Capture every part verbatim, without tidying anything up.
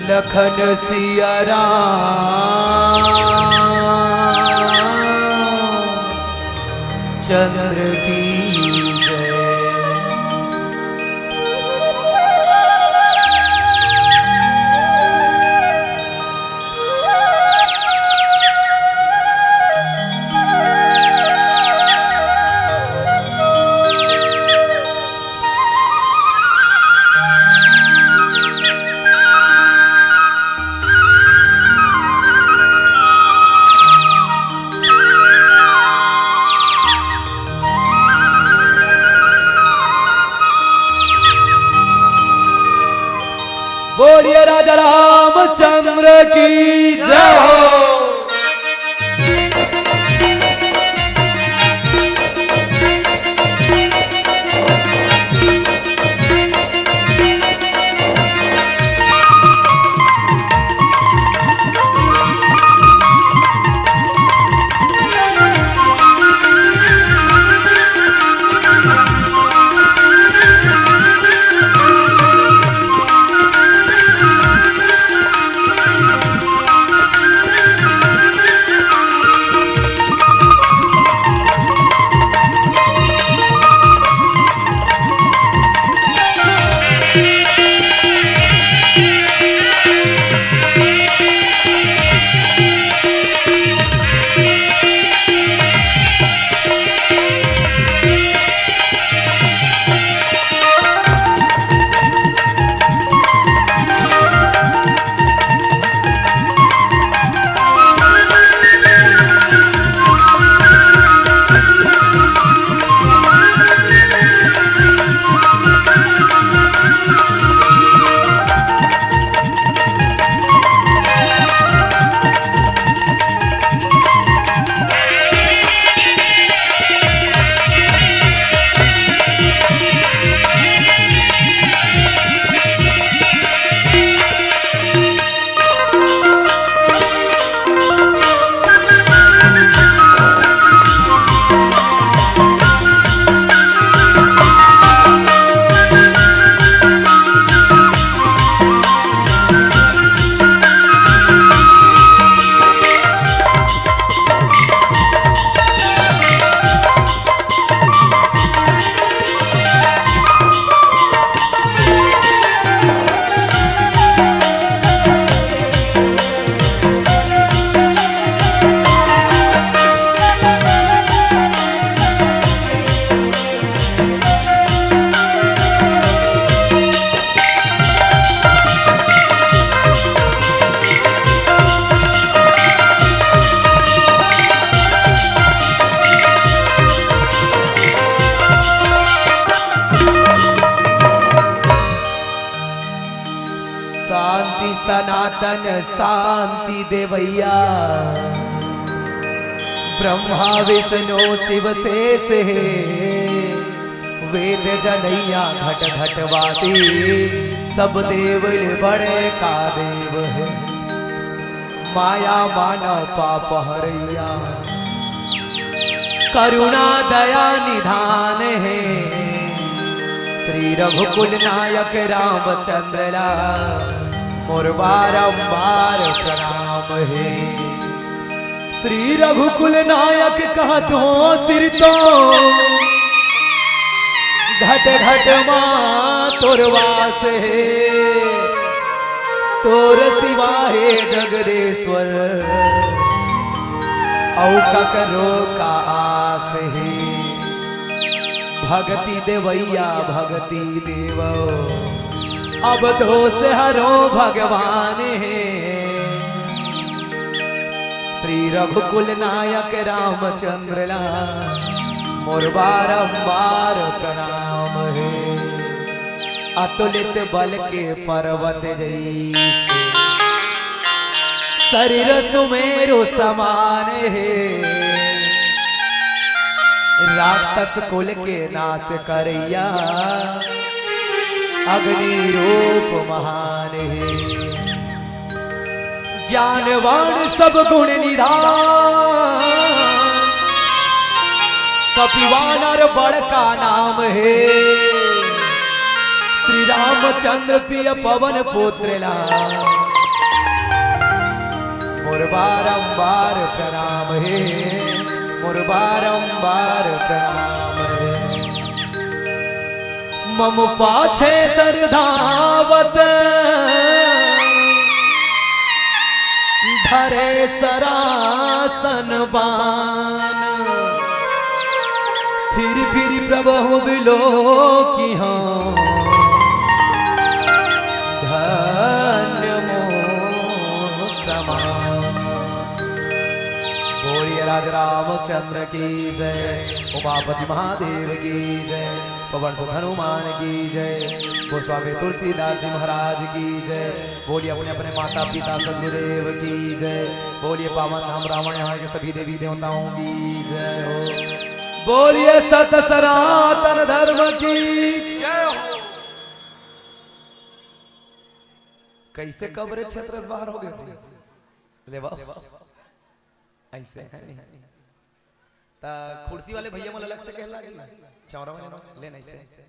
लखन सिया राम चंद्र की जय। बोलिए राजा रामचंद्र की जय हो। शांति सनातन शांति देवैया, ब्रह्मा विष्णु शिव शेष हे। वेद जनैया घट घट वासी, सब देव ले बड़े का देव हे। माया मानव पाप हरैया, करुणा दया निधान हे। श्री रघुकुल नायक रामचंद्र ला मोर बारंबार प्रणाम हे। श्री रघुकुल नायक कहत हो सिर तो, घट घट मा तोर वास हे। तोर सिवा हे जगदीश्वर, अउ ककरो का आस हे। भगति देवैया भगति देवो, अब दोष हरो भगवान हे। श्री रघुकुल नायक रामचंद्र ला मोर बारंबार प्रणाम हे। अतुलित बल के पर्वत जैसे, शरीर सुमेरु समान हे। राक्षस कुल के नाश करैया, अग्नि रूप महान हे। ज्ञानवान सब गुण निधान, कपिवानर बड़का नाम हे। श्री रामचंद्र प्रिय पवन पुत्र ला, मोर बारंबार प्रणाम हे, मोर बारंबार प्रणाम हे। मम पाछे तर धावत, धरे सरासन बान। फिरि फिरि प्रभु बिलोकिहौं, धन्य मोर समान। बोलिए राज रामचंद्र की जय, उमापति महादेव की जय, पवन सुत हनुमान की जय, गोस्वामी तुलसीदास जी महाराज की जय। बोलिए अपने अपने माता पिता सदगुरुदेव की जय। बोलिए पावन धाम रावण यहाँ के सभी देवी देवताओं की जय हो। बोलिए सत सनातन धर्म की जय हो। कैसे कब रे छत्तीस बार हो गए जी? ले बाबू। ऐसे है नहीं। ता कुर्सी वाले भैया मन अलग से कहला कि चौरा वाले मन ले नहीं से।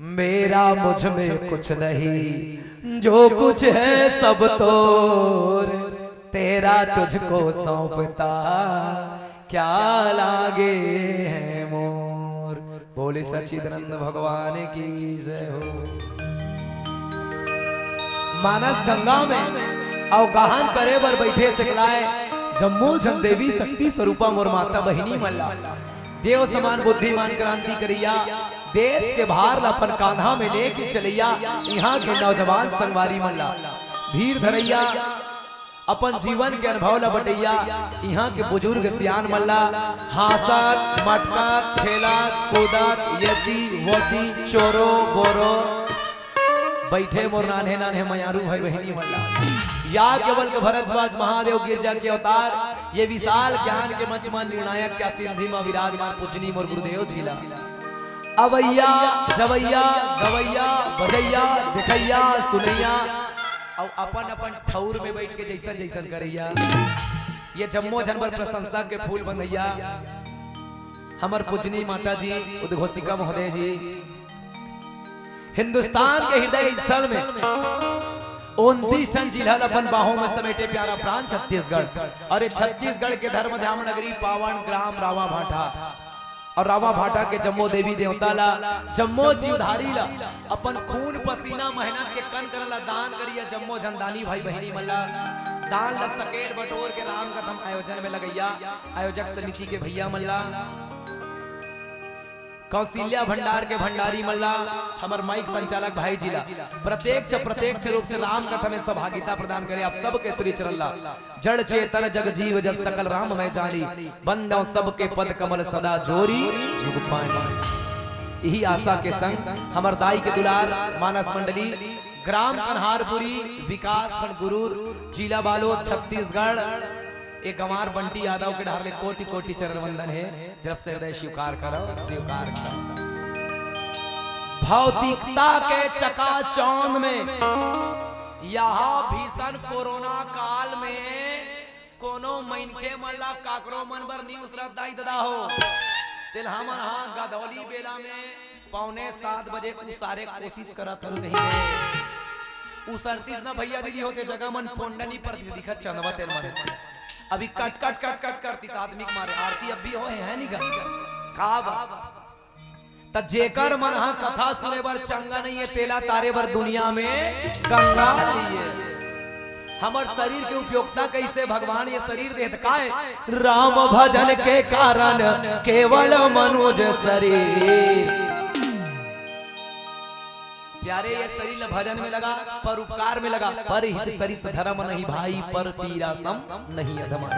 मेरा मुझ में कुछ नहीं, जो कुछ है सब तोर, तेरा तुझको सौंपता, क्या लागे है मोर। बोले सच्चिदानंद भगवान की जय हो। मानस गंगा में अवगाहन करे बर बैठे सिखलाए जम्मो झन देवी शक्ति स्वरूपा मोर माता बहिनी मन ला। देव समान बुद्धिमान क्रांति करैया, देश के भार ला अपन कांधा में लेके चलैया, इहाँ के नौजवान संगवारी मन ला धीर धरैया, अपन जीवन के अनुभव ला बटैया, इहाँ के बुजुर्ग सियान मन ला हाँसत, मटकत, खेलत, कूदत, येती, वोती, चोरो, बोरो, बैठे मोर नान्हे नान्हे मयारू भाई बहिनी मन ला। या केवल के भरद्वाज महादेव गिरजा के अवतार, ये विशाल ज्ञान के मंच मा निर्णायक के सिंधी मा विराजमान पूजनी मोर गुरुदेव जी ला। अवैया, जवैया, गवैया, बजैया, देखैया, सुनैया, अउ अपन अपन ठौर में बैठ के जैसन जैसन करैया, ये जम्मो झन बर प्रशंसा के फूल बंधैया। हमर पूजनी माता जी उद्घोषिका महोदय जी, हिंदुस्तान के हृदय स्थल में उनतीस ठन जिला ल अपन बाहों में समेटे प्यारा प्राण छत्तीसगढ़। अउ ये छत्तीसगढ़ के धर्म धाम नगरी पावन ग्राम रावा भाटा अउ रावा भाटा के जम्मो देवी देवता ला, जम्मो जीवधारी ला अपन खून पसीना मेहनत के कन कन ला दान करैया जम्मो झन दानी भाई बहिनी मन ला, दान ला सकेल बटोर के राम कथा आयोजन में लगैया आयोजक समिति के भैया मन ला, कौशल्या भंडार के भंडारी मन ला, हमर माइक संचालक भाई जी ला प्रत्यक्ष प्रत्यक्ष रूप से राम कथा में सहभागिता प्रदान करे आप सबके श्री चरण ला जड़ चेतन जग जीव जत सकल राम मैं जानी, बंदौ सबके पद कमल सदा जोरी जुग पानी। यही आशा के संग हमर दाई के दुलार मानस मंडली, ग्राम कन्हारपुरी, विकास खंड गुरूर, जिला बालोद, छत्तीसगढ़। एक गंवार बंटी यादव के डहर ले कोटि कोटि चरण वंदन हे। जब से हृदय स्वीकार करो, स्वीकार करो। भौतिकता के चकाचौंध में, यहाँ भीषण कोरोना काल में कोनो मनखे मन ला काकरो मन बर नी उसरत दाई ददा हो। तेल हमन हा गधौली बेला में पौने सात बजे उसारे कोशिश करत हन कहीं दे। उसरतीस ना भैया दीदी होते जगह मन पोंडनी पर दिखत चंदवा तेल मन। अभी कट कट कट कट करतीस आदमी के मारे आरती अब भी होए है नी गा? का बा? त जेकर मन हा कथा सुने बर चंगा नहीं है, तेला तारे बर दुनिया में गंगा चाहिए। हमर शरीर के उपयोगिता कैसे भगवान ये शरीर देत काय? राम भजन के कारण केवल मनुज शरीर। प्यारे ये शरीर ल भजन में लगा, पर उपकार में लगा, पर हित सरिस धर्म नहीं भाई, पर पीरा सम नहीं अधमा।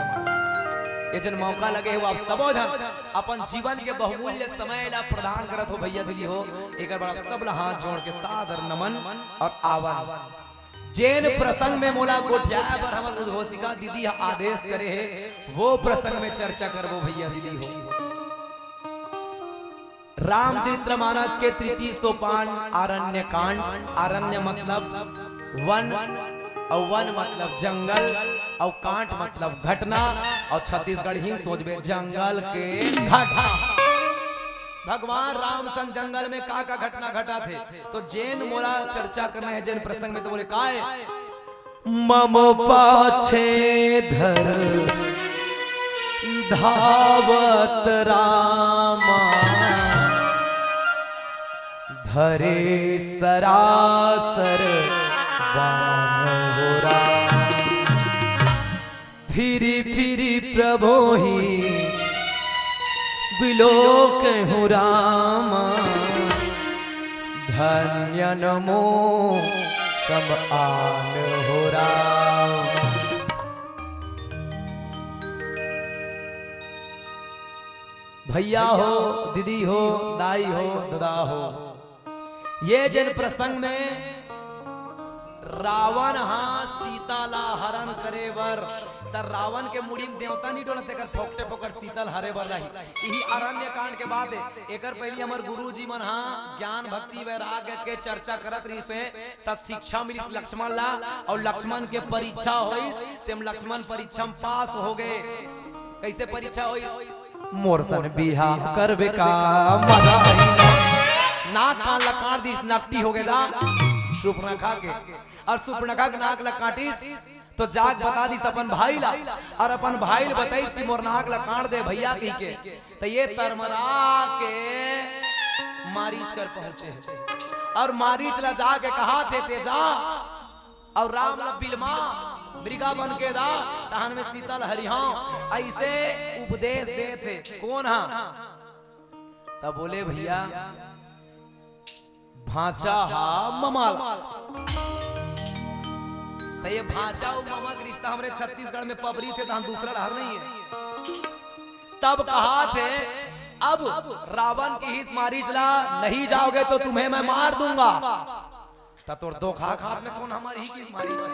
ये जन मौका लगे हो आप सबो जन अपन जीवन के बहुमूल्य समय ला प्रदान करत हो भैया दीदी हो, एक बार आप सब ला हाथ जोड़ के सादर नमन और आवन। जेन प्रसंग में मोला गोठियाए बर हमर उद्घोषिका दीदी ह आदेश करे हे, वो प्रसंग में चर्चा करबो भैया दीदी हो। रामचरितमानस के तृतीय सोपान आरण्य कांड। आरण्य मतलब वन, अउ वन मतलब जंगल, अउ कांड मतलब घटना, अउ छत्तीसगढ़ी में सोचबे जंगल के घटना। भगवान राम संग जंगल में का का घटना घटा थे, तो जेन मोला चर्चा करना है जेन प्रसंग में, तो बोले काय? मम पाछे धर धावत रामा, धरे सरासर बान हो राम। फिरि फिरि प्रभो ही बिलोकहु रामा, धन्य नमो सम आन हो राम। भैया हो, दीदी हो, दाई हो, ददा हो, ये जेन प्रसंग में रावण हा सीता ला हरण करे बर, त रावण के मुड़ी में देवता नहीं डोलत, तेकर फोकटे फोकट सीता ला हरे बर रही। इही अरण्य कांड के बात हे। एकर पहली हमर गुरु जी मन हा ज्ञान, भक्ति, वैराग्य के चर्चा करत रहिस हे, त शिक्षा मिलिस लक्ष्मण ला, और लक्ष्मण के परीक्षा होइस, तेम लक्ष्मण परीक्षा में पास हो गए। कैसे परीक्षा होइस? मोर सन बिहा करबे का, मजा आही। नाक कान ला काट दिस, नकटी हो गए दा सुपनखा के। और सुपनखा के नाक ला काटिस, तो जाके बता दिस अपन भाई ला, और अपन भाई ला बताइस कि मोर नाक ला काट दे भैया कही के। तो ये तरमरा के मारीच कर पहुंचे हे, और मारीच ला जाके कहा थे, तेजा और राम ल बिलमा, मृगा बन के दा, तहन में सीता ल हरिहाव, ऐसे उपदेश देथे। कोन हा? तब बोले, भैया, भांचा हा ममाल। त ये भांचा अउ ममा के रिश्ता हमरे छत्तीसगढ़ में पबरी थे, तहन दूसरा डहर नहीं हे। तब कहा थे, अब रावण की हिस मारीच ला, नहीं जाओगे तो तुम्हें मैं मार दूंगा। त तोर दो खाक हाथ में कोन हमार ही की मारी छे?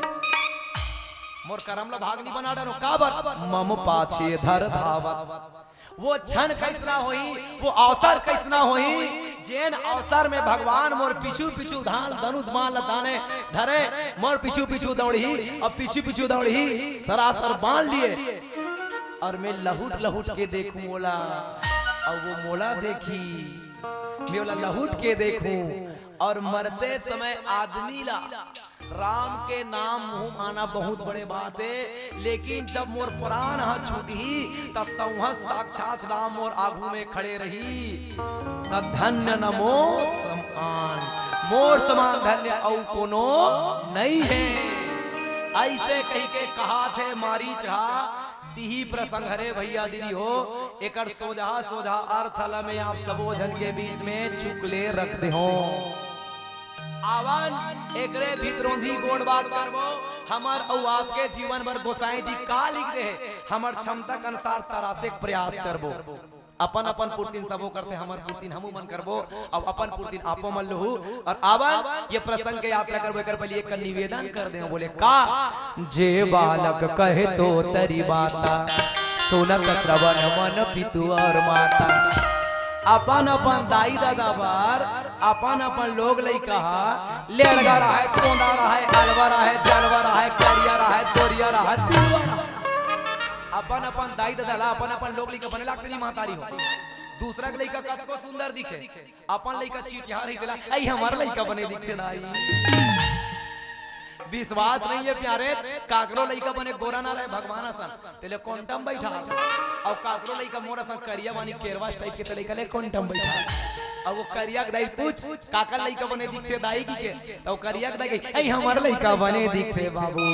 मोर करम ला भाग नहीं बना डरो, काबर? मम पाछे धर धावत। वो क्षण कैसना होही, वो अवसर कैसना होही, जेन अवसर में भगवान मोर पीछू पीछू धान धनुष बाण ला ताने धरे, मोर पीछू पीछू दौड़ही, और पीछू पीछू दौड़ही, सरासर बांध लिए, और मैं लहुट लहुट के देखूं ओला, और वो मोला देखी, मैं ओला लहुट के देखूं, और मरते समय आदमी ला राम के नाम मुंह आना बहुत बड़े बात हे, लेकिन जब मोर प्राण ह छूटही, त सौंहत साक्षात राम मोर आगू में खड़े रही, त धन्य नमो समान, मोर समान धन्य अउ कोनो नहीं हे। ऐसे कही के कहा थे मारीच हा, तिही प्रसंग हरे भैया दीदी हो, एकर सोझा सोझा अर्थ ल मैं आप सबो झन के बीच में चुकले रख दे हो। आवन एकरे भीतरोंधी गोठ बात करबो, हमर अउ आपके जीवन बर गोसाई जी का लिख दे हे, हमर क्षमता के अनुसार तरासे के प्रयास करबो। अपन अपन पुरतिन सबो करथे, हमर पुरतिन हमू मन करबो, अउ अपन पुरतिन आपो मन लुहू। और आवन ये प्रसंग के यात्रा करबो, एकर पहले एक निवेदन कर दे, बोले का? जे बालक कहे तो तरी बाता, सुनत श्रवण मन पितु और माता। अपन अपन दाई ददा बर, अपन अपन लोग लइका हा, लेड़गा रहे, कोंदा रहे, अलवा रहे, जलवा रहे, करिया रहे, गोरिया रहे, तुरवा रहे। अपन अपन दाई ददा ला अपन अपन लोग लइका बने लागते नहीं महतारी हो। दूसरा के लइका कतको सुंदर दिखे, अपन लइका चीटिहार ही तेला, "आई हमर लइका बने दिखे दाई।" विश्वास नहीं हे प्यारे, काकरो लइका बने गोरा ना रहे भगवान असन, तेले कोंटम बैठा, और काकरो लइका मोर असन करिया बानी केरवास टाइप के, तेले कले कोंटम बैठा। अब वो करिया के दाई पूछ, "काकर लइका बने दिखथे दाई?" कही के, तो करिया के दाई कही, "आई हमर लइका बने दिखथे बाबू।"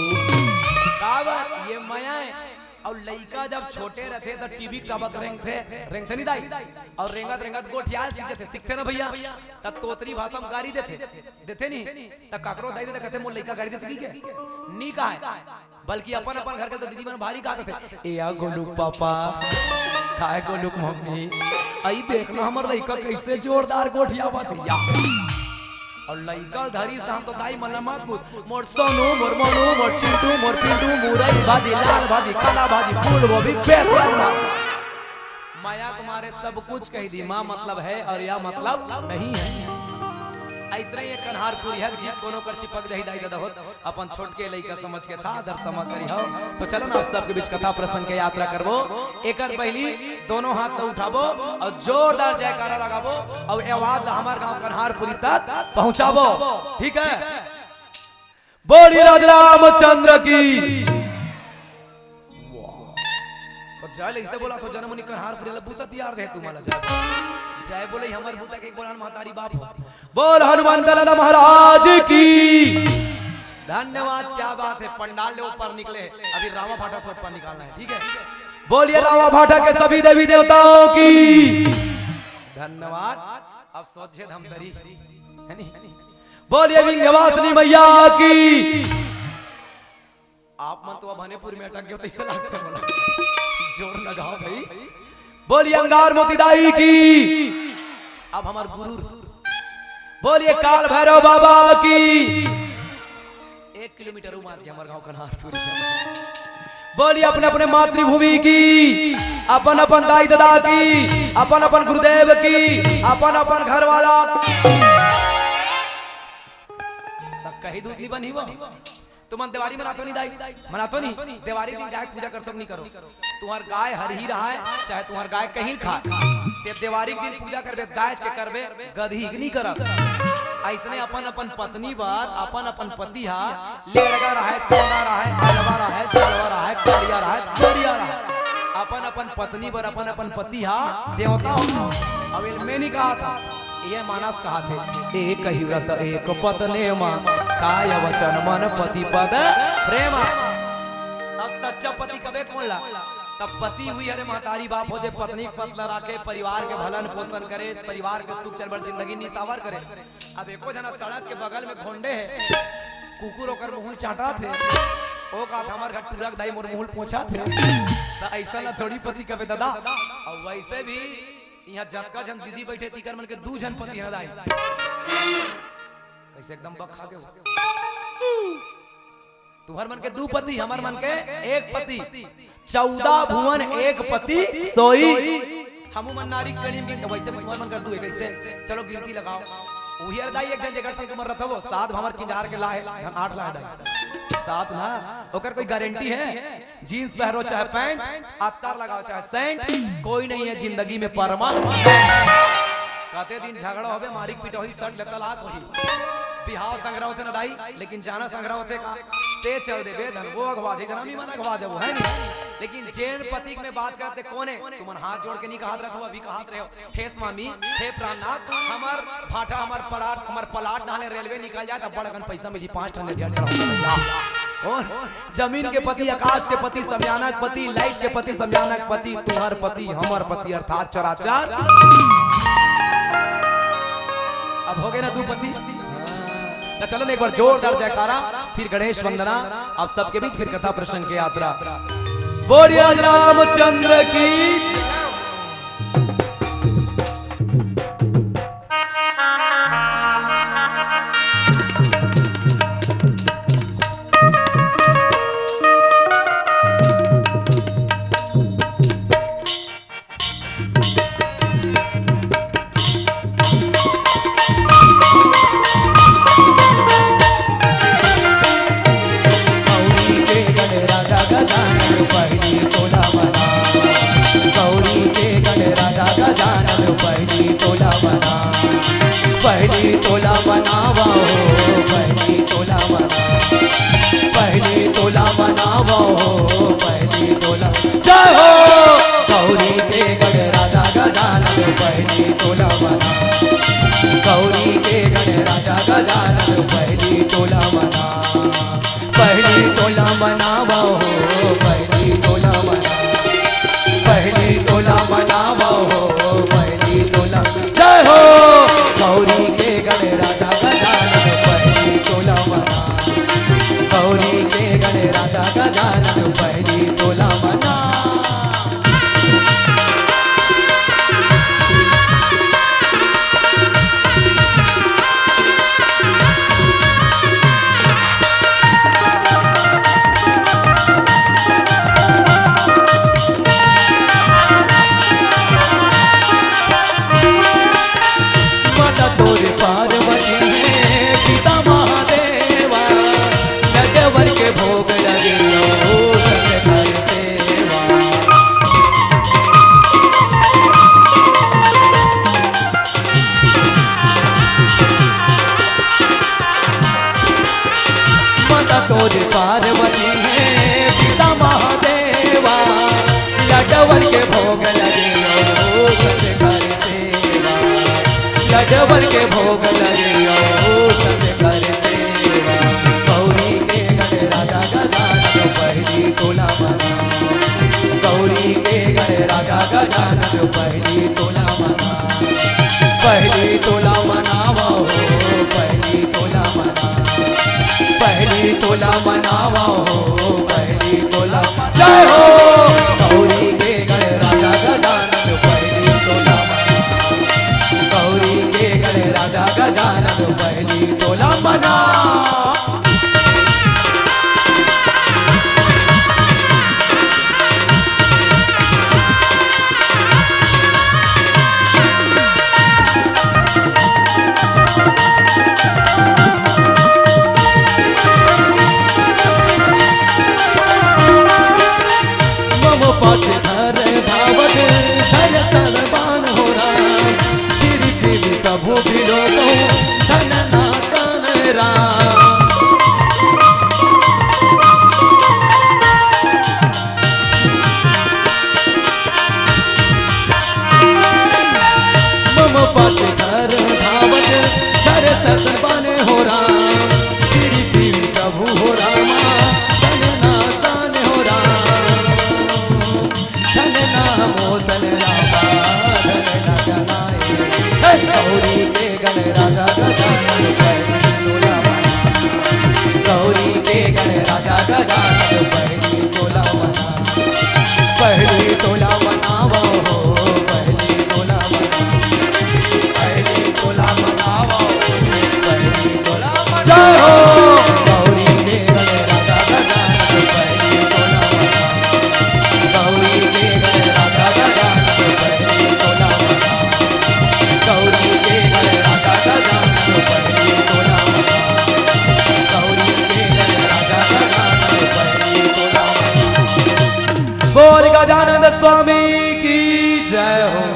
काबर ये मया हे। अउ लइका जब छोटे रथे त टीवी टबक रेंगथे, रेंगथे नहीं दाई? अउ रेंगत रेंगत गोठियाए सीख जथे, सीखथे ना भैया? त तोतरी भाषा में गारी देथे, देथे नहीं? त काकरो दाई ददा कथे, "मोर लइका गारी देथे," कही के? नहीं कहे, बल्कि अपन अपन घर के तो दीदी मन भारी कहा कथे, "ए या गोलू पापा, काय गोलू मम्मी, आई देखना हमर लइका कैसे जोरदार गोठियावत हे या।" अउ लइका धरिस तहन तो दाई मन ला मत पूछ, "मोर सोनू, मोर मोनू, मोर चिंटू, मोर पिंटू, मुरई भाजी, लाल भाजी, काला भाजी, फूल गोभी, बेसन भाजी।" मया के मारे सब कुछ कही दी, माँ मतलब है और या मतलब नहीं है। ऐसने ये कन्हारपुरी हक जी कोनो कर चिपक जाही दाई ददा होत, अपन छोटके लइका समझ के सादर समा करी हो। तो चलो ना आप सबके बीच कथा प्रसंग के यात्रा करबो। एकर पहली दोनों हाथ ला उठाबो और जोरदार जयकारा लगाबो और ये आवाज ला हमार गांव कन्हारपुरी तक पहुंचाबो। ठीक है? बोलिए राज रामचंद्र की। वाह। तो जय ले, इसे बोला तो जनमुनि कन्हारपुरी ला बूता तियार दे तुम्हारा जय। जय बोले हमर बूता के बोला महतारी बाप हो। बोल हनुमंत लाला महाराज की। धन्यवाद, क्या बात है, पंडाल ले ऊपर निकले, अभी रावा भाटा से ऊपर निकालना है, ठीक है। बोलिए रावा भाटा के सभी देवी देवताओं की। धन्यवाद। अब सोचे धमतरी, है नी? बोलिए विंध्यवासिनी मैया की। आप मन तो अब हनेपुर में अटक गए हो, तो इससे लगता है बोला। जोर लगाओ भाई। बोलिए अंगार मोती दाई की। अब हमार गुरु। बोलिए काल भैरव बाबा की। एक किलोमीटर उमाज के हमारे गांव कन्हारपुर से। बोलिए अपने अपने मातृभूमि की, अपन अपन दाई दादा की, अपन अपन गुरुदेव की, अपन अपन घर वाला। त कही दूध नहीं बनी वो। तुमन देवारी मनातो नहीं दाई? मनातो नहीं? देवारी दिन गाय के पूजा करतो नहीं करो? तुम्हार गाय हरही रहा है, चाहे तुम्हार गाय कहीं खा, ते देवारी के दिन पूजा करबे, गाय के करबे, गदही के नहीं करब। ऐसने अपन अपन पत्नी बर, अपन अपन पति हा लेड़गा रहा है, तोंदा रहा है, अलवा रहा है, तलवा रहा है, करिया रहा है, गोरिया रहा है। अपन अपन पत्नी बर, अपन अपन पति हा देवता हो। अब इनमें नहीं कहा था, ये मानस कहा थे, एक ही व्रत एक पत्नी मा, काय वचन मन पति पद प्रेमा। अब सच्चा पति कबे कौन ला? तब पति हुई, अरे महतारी बाप हो जे पत्नी के पत ला राखे, परिवार के भलन पोषण करे, परिवार के सुख चल बड़ जिंदगी निसावर करे। अब एको जना सड़क के बगल में घोंडे है, कुकुर ओकर मुहुल चाटा थे, ओ का हमर घर टूरा के दाई मोर मुहुल पोंछा थे, त ऐसा ना थोड़ी पति कबे दादा। अब वैसे भी यहाँ जतका झन दीदी बैठे तिकर मन के दू झन पति है दाई। कैसे एकदम बक खा के हो। तुम्हर मन के दू पति, हमर मन के एक पति। चौदह भुवन एक पति सोई। हमू मन नारी के श्रेणी में गिन, वैसे भी तुम्हर मन कर दू है, कैसे? चलो गिनती लगाओ। उही अरदाई एक जन जेकर संग तुम्हर रथवो, सात हमर किंजार के लाए, धन आठ लाए दाई। सात ना, ओकर कोई गारंटी है? जींस पहरो चाहे पैंट, अत्तर लगाओ चाहे सेंट, कोई नहीं है जिंदगी में परमानेंट। कते दिन झगड़ा होबे, मारिक पिटोही, सट ले तलाक होही। बिहाव संग्रह होथे ना दाई, लेकिन जाना संग्रह होथे का? ते चल देबे धन वो अगवा जाही, धन मी मन अगवा देबो, है नी? लेकिन जेन पति के मैं बात करत हे कोन हे, तुमन हाथ जोड़ के नहीं कहत रहत हो, अभी कहत रहे हो, हे स्वामी, हे प्राणनाथ, हमर भाटा, हमर पलाट, हमर पलाट नाले रेलवे निकल जाए त बड़ अकन पैसा मिली, पाँच ठन रेडियर चढ़ाओ भैया। कौन? जमीन के पति, आकाश के पति, समयाना के पति, लाइट के पति, समयाना के पति, तुम्हर पति, हमर पति अर्थात चराचर। अब हो गए ना दू पति। तो चलो ना एक बार जोरदार जयकारा, फिर गणेश वंदना, आप सबके बीच फिर कथा प्रसंग की यात्रा। बोलिए रामचंद्र की। गौरी के गढ़ राजा गजानन पहली तोला बना। गौरी के गढ़ राजा गजानन पहली तोला बना। पहली तोला बनावा हो, पहली पार्वती हे पिता महादेवा, लडवन के भोग लगे ओ शंकर सेवा, लडवन के भोग लगे ओ शंकर सेवा। गौरी के गण राजा गजानन पहली तोला मना, गौरी के गण राजा गजानन पहली तोला मना, पहली तोला मनावा हो, पहली तोला मना, पहली तोला मनावा हो, पहली तोला। जय हो। गौरी के गण राजा गजानन पहली तोला मना, गौरी के गण राजा गजानन पहली तोला मना। मम पाछे धर धावत धर सरबान हो राम, गिर गिर कभू बिलोकहु धन ना कान राम। मम पाछे धर धावत धर सरबान हो राम, गिर गिर कभू हो रामा धन ना कान हो राम। धन ना मोसन रामा, धन ना जनाए। हे गौरी के गण राजा गजानन पहली तोला मना। गौरी के गण राजा गजानन पहली तोला मना। पहली तोला मनावा हो, पहली तोला मना। पहली तोला मनावा हो, पहली तोला मना। जय हो। गौरी के गण राजा गजानन पहली तोला मना। गौरी के गण राजा गजानन पहली तोला मना। गौरी के गण राजा गजानन पहली तोला मना। गौरी के गण राजा गजानन पहली तोला मना। बोल गजानंद स्वामी की जय हो।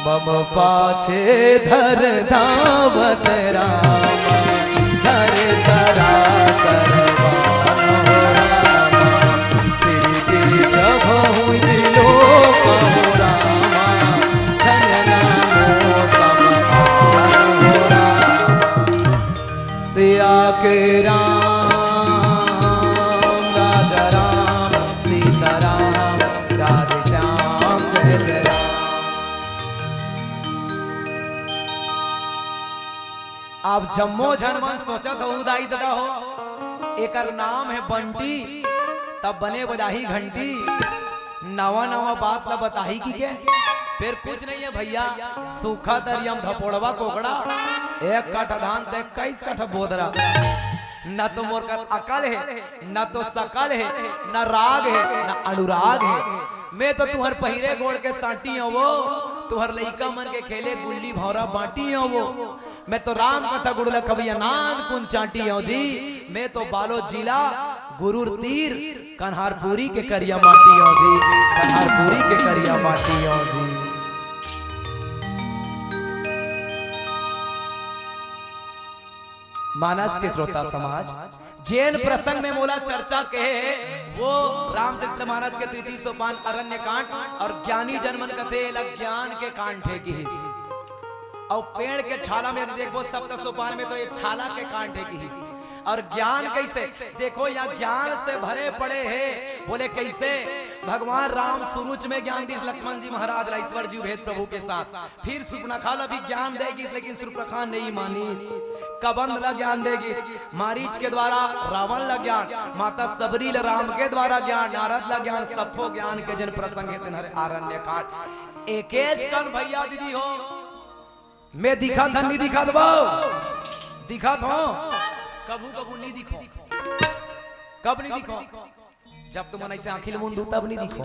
मम पाछे धर धावत राम, धर सरा करवान हो राम। गिरि गिरि प्रभु विलोक हो राम, धन नामो समाधान हो राम। सिया के राम, राजा राम, सीता राम, राधे श्याम, जय जय राम। आप जम्मो झन मन सोचत हो, दाई ददा हो, एकर नाम हे बंटी, तब बने बजाही घंटी। नवा नवा बात ला बताही कि के, फेर कुछ नहीं हे भइया, सूखा दरिया म धपोड़वा कोकड़ा, एक कठा धान ते इक्कीस कठा बोदरा। न तो मोर कर अकल हे, न तो सकल हे, न राग हे, न अनुराग हे। मैं तो तुहर पहिरे गोड़ के सांटी हवो, तुहर लइका मन के खेले गुल्ली भौंरा बांटी हवो। मैं तो राम कथा गुड़ लखबिया नान कुन चांटी हवं जी। मैं तो बालोद जिला गुरूर तीर कन्हारपुरी के करिया माटी हवं जी, कन्हारपुरी के करिया माटी हवं जी। मानस के श्रोता समाज, जेन प्रसंग में मोला चर्चा कहे हे, वो रामचरित मानस के तृतीय सोपान अरण्य कांड, और ज्ञानी जन मन कथे एला ज्ञान के कांड हे किहिस। अउ पेड़ के छाला में यदि देखबो, सप्त सोपान में तो ये छाला के कांड हे किहिस। और ज्ञान कैसे? देखो, यहाँ ज्ञान से भरे पड़े हे। बोले, कैसे? भगवान राम सुरुच में ज्ञान दिस लक्ष्मण जी महाराज ला, ईश्वर जी भेद प्रभु के साथ। फिर सुपनखा ला भी ज्ञान दे गिस, लेकिन सुपनखा नहीं मानिस। कबंध ला ज्ञान दे गिस, मारीच के द्वारा रावण ला ज्ञान, माता सबरी ला राम के द्वारा ज्ञान, नारद ला ज्ञान, सफो ज्ञान के जन प्रसंग हे तेन हरे आरण्य कांड। एकेच कन भइया दीदी हो, मैं दिखत हन, नहीं दिखत बो? दिखत हो? कभू कभू नहीं दिखो। कब नहीं दिखो? जब तुमन ऐसे आँखी ल मूंद दू, तब नहीं दिखो।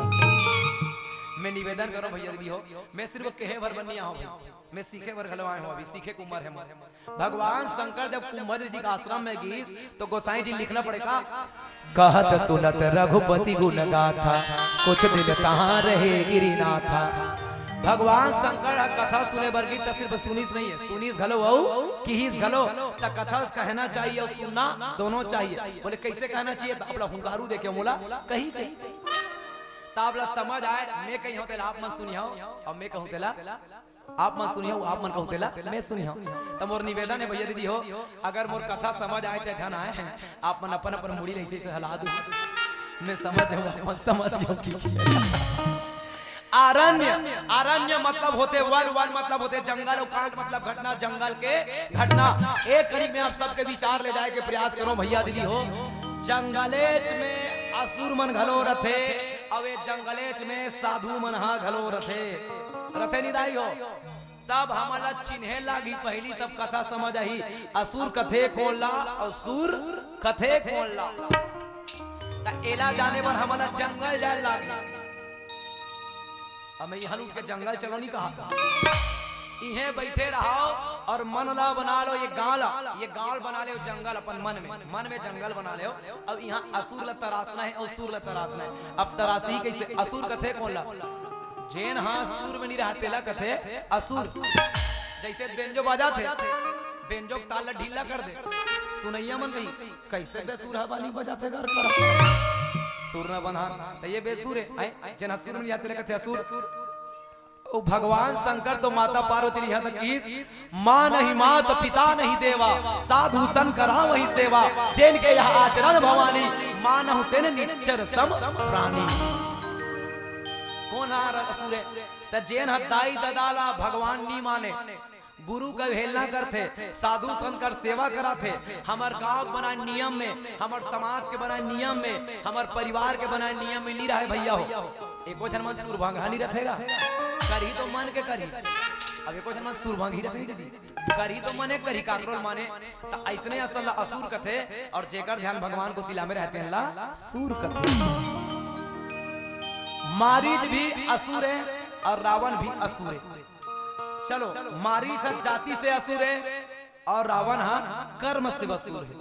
मैं निवेदन करो भइया दीदी हो, मैं सिर्फ कहे भर बनिया हो भाई, मैं सीखे भर घलो आए हो, अभी सीखे के उम्र हे मोर। भगवान शंकर जब कुंभज ऋषि के आश्रम में गिस, तो गोसाई जी लिखना पड़े का? कहत सुनत रघुपति गुण गाथा, कुछ दिन तहाँ रहे गिरिनाथा। भगवान शंकर ह कथा सुने बर गिस त सिर्फ सुनिस नहीं है, सुनिस घलो अउ किहिस घलो। त कथा कहना चाहिए अउ सुनना दोनों चाहिए। बोले, "कैसे कहना चाहिए?" त आप ला हुंकारू देके मोला कही, कही। त आप ला समझ आए, मैं कही हूं तेला आप मन सुनिहव, अउ मैं कहूं तेला आप मन सुनिहव, आप मन कहू तेला मैं सुनिहव। त मोर निवेदन हे भैया दीदी हो, अगर मोर कथा समझ आए चाहे झन आए, आप मन अपन अपन मुड़ी ल ऐसे ऐसे हला दू, मैं समझ जाऊं, आप मन समझ जाओ कि, कि आरण्य, आरण्य मतलब होथे वन, वन मतलब होथे जंगल, अउ कांड मतलब घटना, जंगल के घटना। एक करीब में आप सबके विचार ले जाए के प्रयास करो भैया दीदी हो। जंगलेच में असुर मन घलो रथे, अउ ए जंगलेच में साधु मन ह घलो रथे, रथे निदाई हो। तब हमन ला चिन्हे लागी, पहिली तब कथा समझ आही, असुर कथे कोन ला अउ सुर कथे कोन ला। त एला जाने बर हमन ला जंगल जाए लागी। अब मैं इहाँ उठ के जंगल चलो नहीं कहा था। इहें बैठे रहो अउ मन ला बना लो, ये गांव ला, ये गांव बना लो जंगल अपन मन में, मन में जंगल बना लो। अब इहाँ असुर ला तरासना हे अउ सुर ला तरासना हे। अब तरासी कैसे? असुर कथे कोन ला? जेन हा सुर में नहीं रहा, तेला कथे असुर। जैसे बेंजो बाजाथे, बेंजो के ताल ला ढीला कर दे, सुनइया मन कही, "कैसे बेसुर हा बानी बजाथे गा कर?" सुर न बंधा, त ये बेसुर हे, हैं? जेन हा सुर में नहीं रहा, तेला कथे असुर। ओ भगवान शंकर तो माता पार्वती ला इहाँ तक किहिस, "मानहि मात पिता नहीं देवा, साधु सन करावहि सेवा, जेन के यह आचरण भवानी, मानहु तेन निच्चर सम प्राणी।" कोन हा असुर हे? त जेन ह दाई ददा ला भगवान नी माने, गुरु के अवहेलना करथे, साधु संत कर सेवा कराथे, हमर गांव के बनाए नियम में, हमर समाज के बनाए नियम में, हमर परिवार के बनाए नियम में नी रहे भैया हो। एको झन मन सुरभंगहा नी रथे गा, करही तो मन के करही। अब एको झन मन सुरभंगही रथे दीदी, करही तो मने करही, काकरो ल माने। त अइसने असन ला असुर कथे, अउ जेकर ध्यान भगवान कोती ला में रहे तेन ला सुर कथे। मारीच भी असुर हे अउ रावण भी असुर हे। चलो, मारीच ह जाति से असुर हे अउ रावण ह कर्म से असुर हे,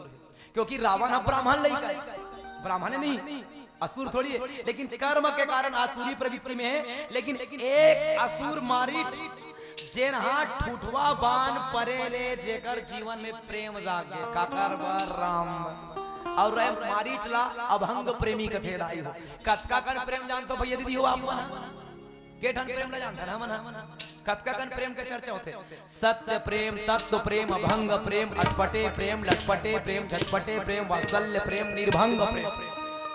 क्योंकि रावण ह ब्राह्मण लइका हे, ब्राह्मण नहीं, असुर थोड़ी हे, लेकिन कर्म के कारण आसुरी प्रवृत्ति में हे। लेकिन एक असुर मारीच, जेन हा ठुठवा बान परे ले जेकर जीवन में प्रेम जागे, काकर बर? राम बर। अउ रे मारीच ला अभंग प्रेमी कथे दाई हो। कतका कन प्रेम जानथो भैया दीदी हो आप मन ह? के ठन प्रेम ला जानथन हमन ह? कतका कन प्रेम के चर्चा होथे? सत्य प्रेम, तत्व प्रेम, अभंग प्रेम, अटपटे प्रेम, लटपटे प्रेम, झटपटे प्रेम, वात्सल्य प्रेम, निर्भंग प्रेम।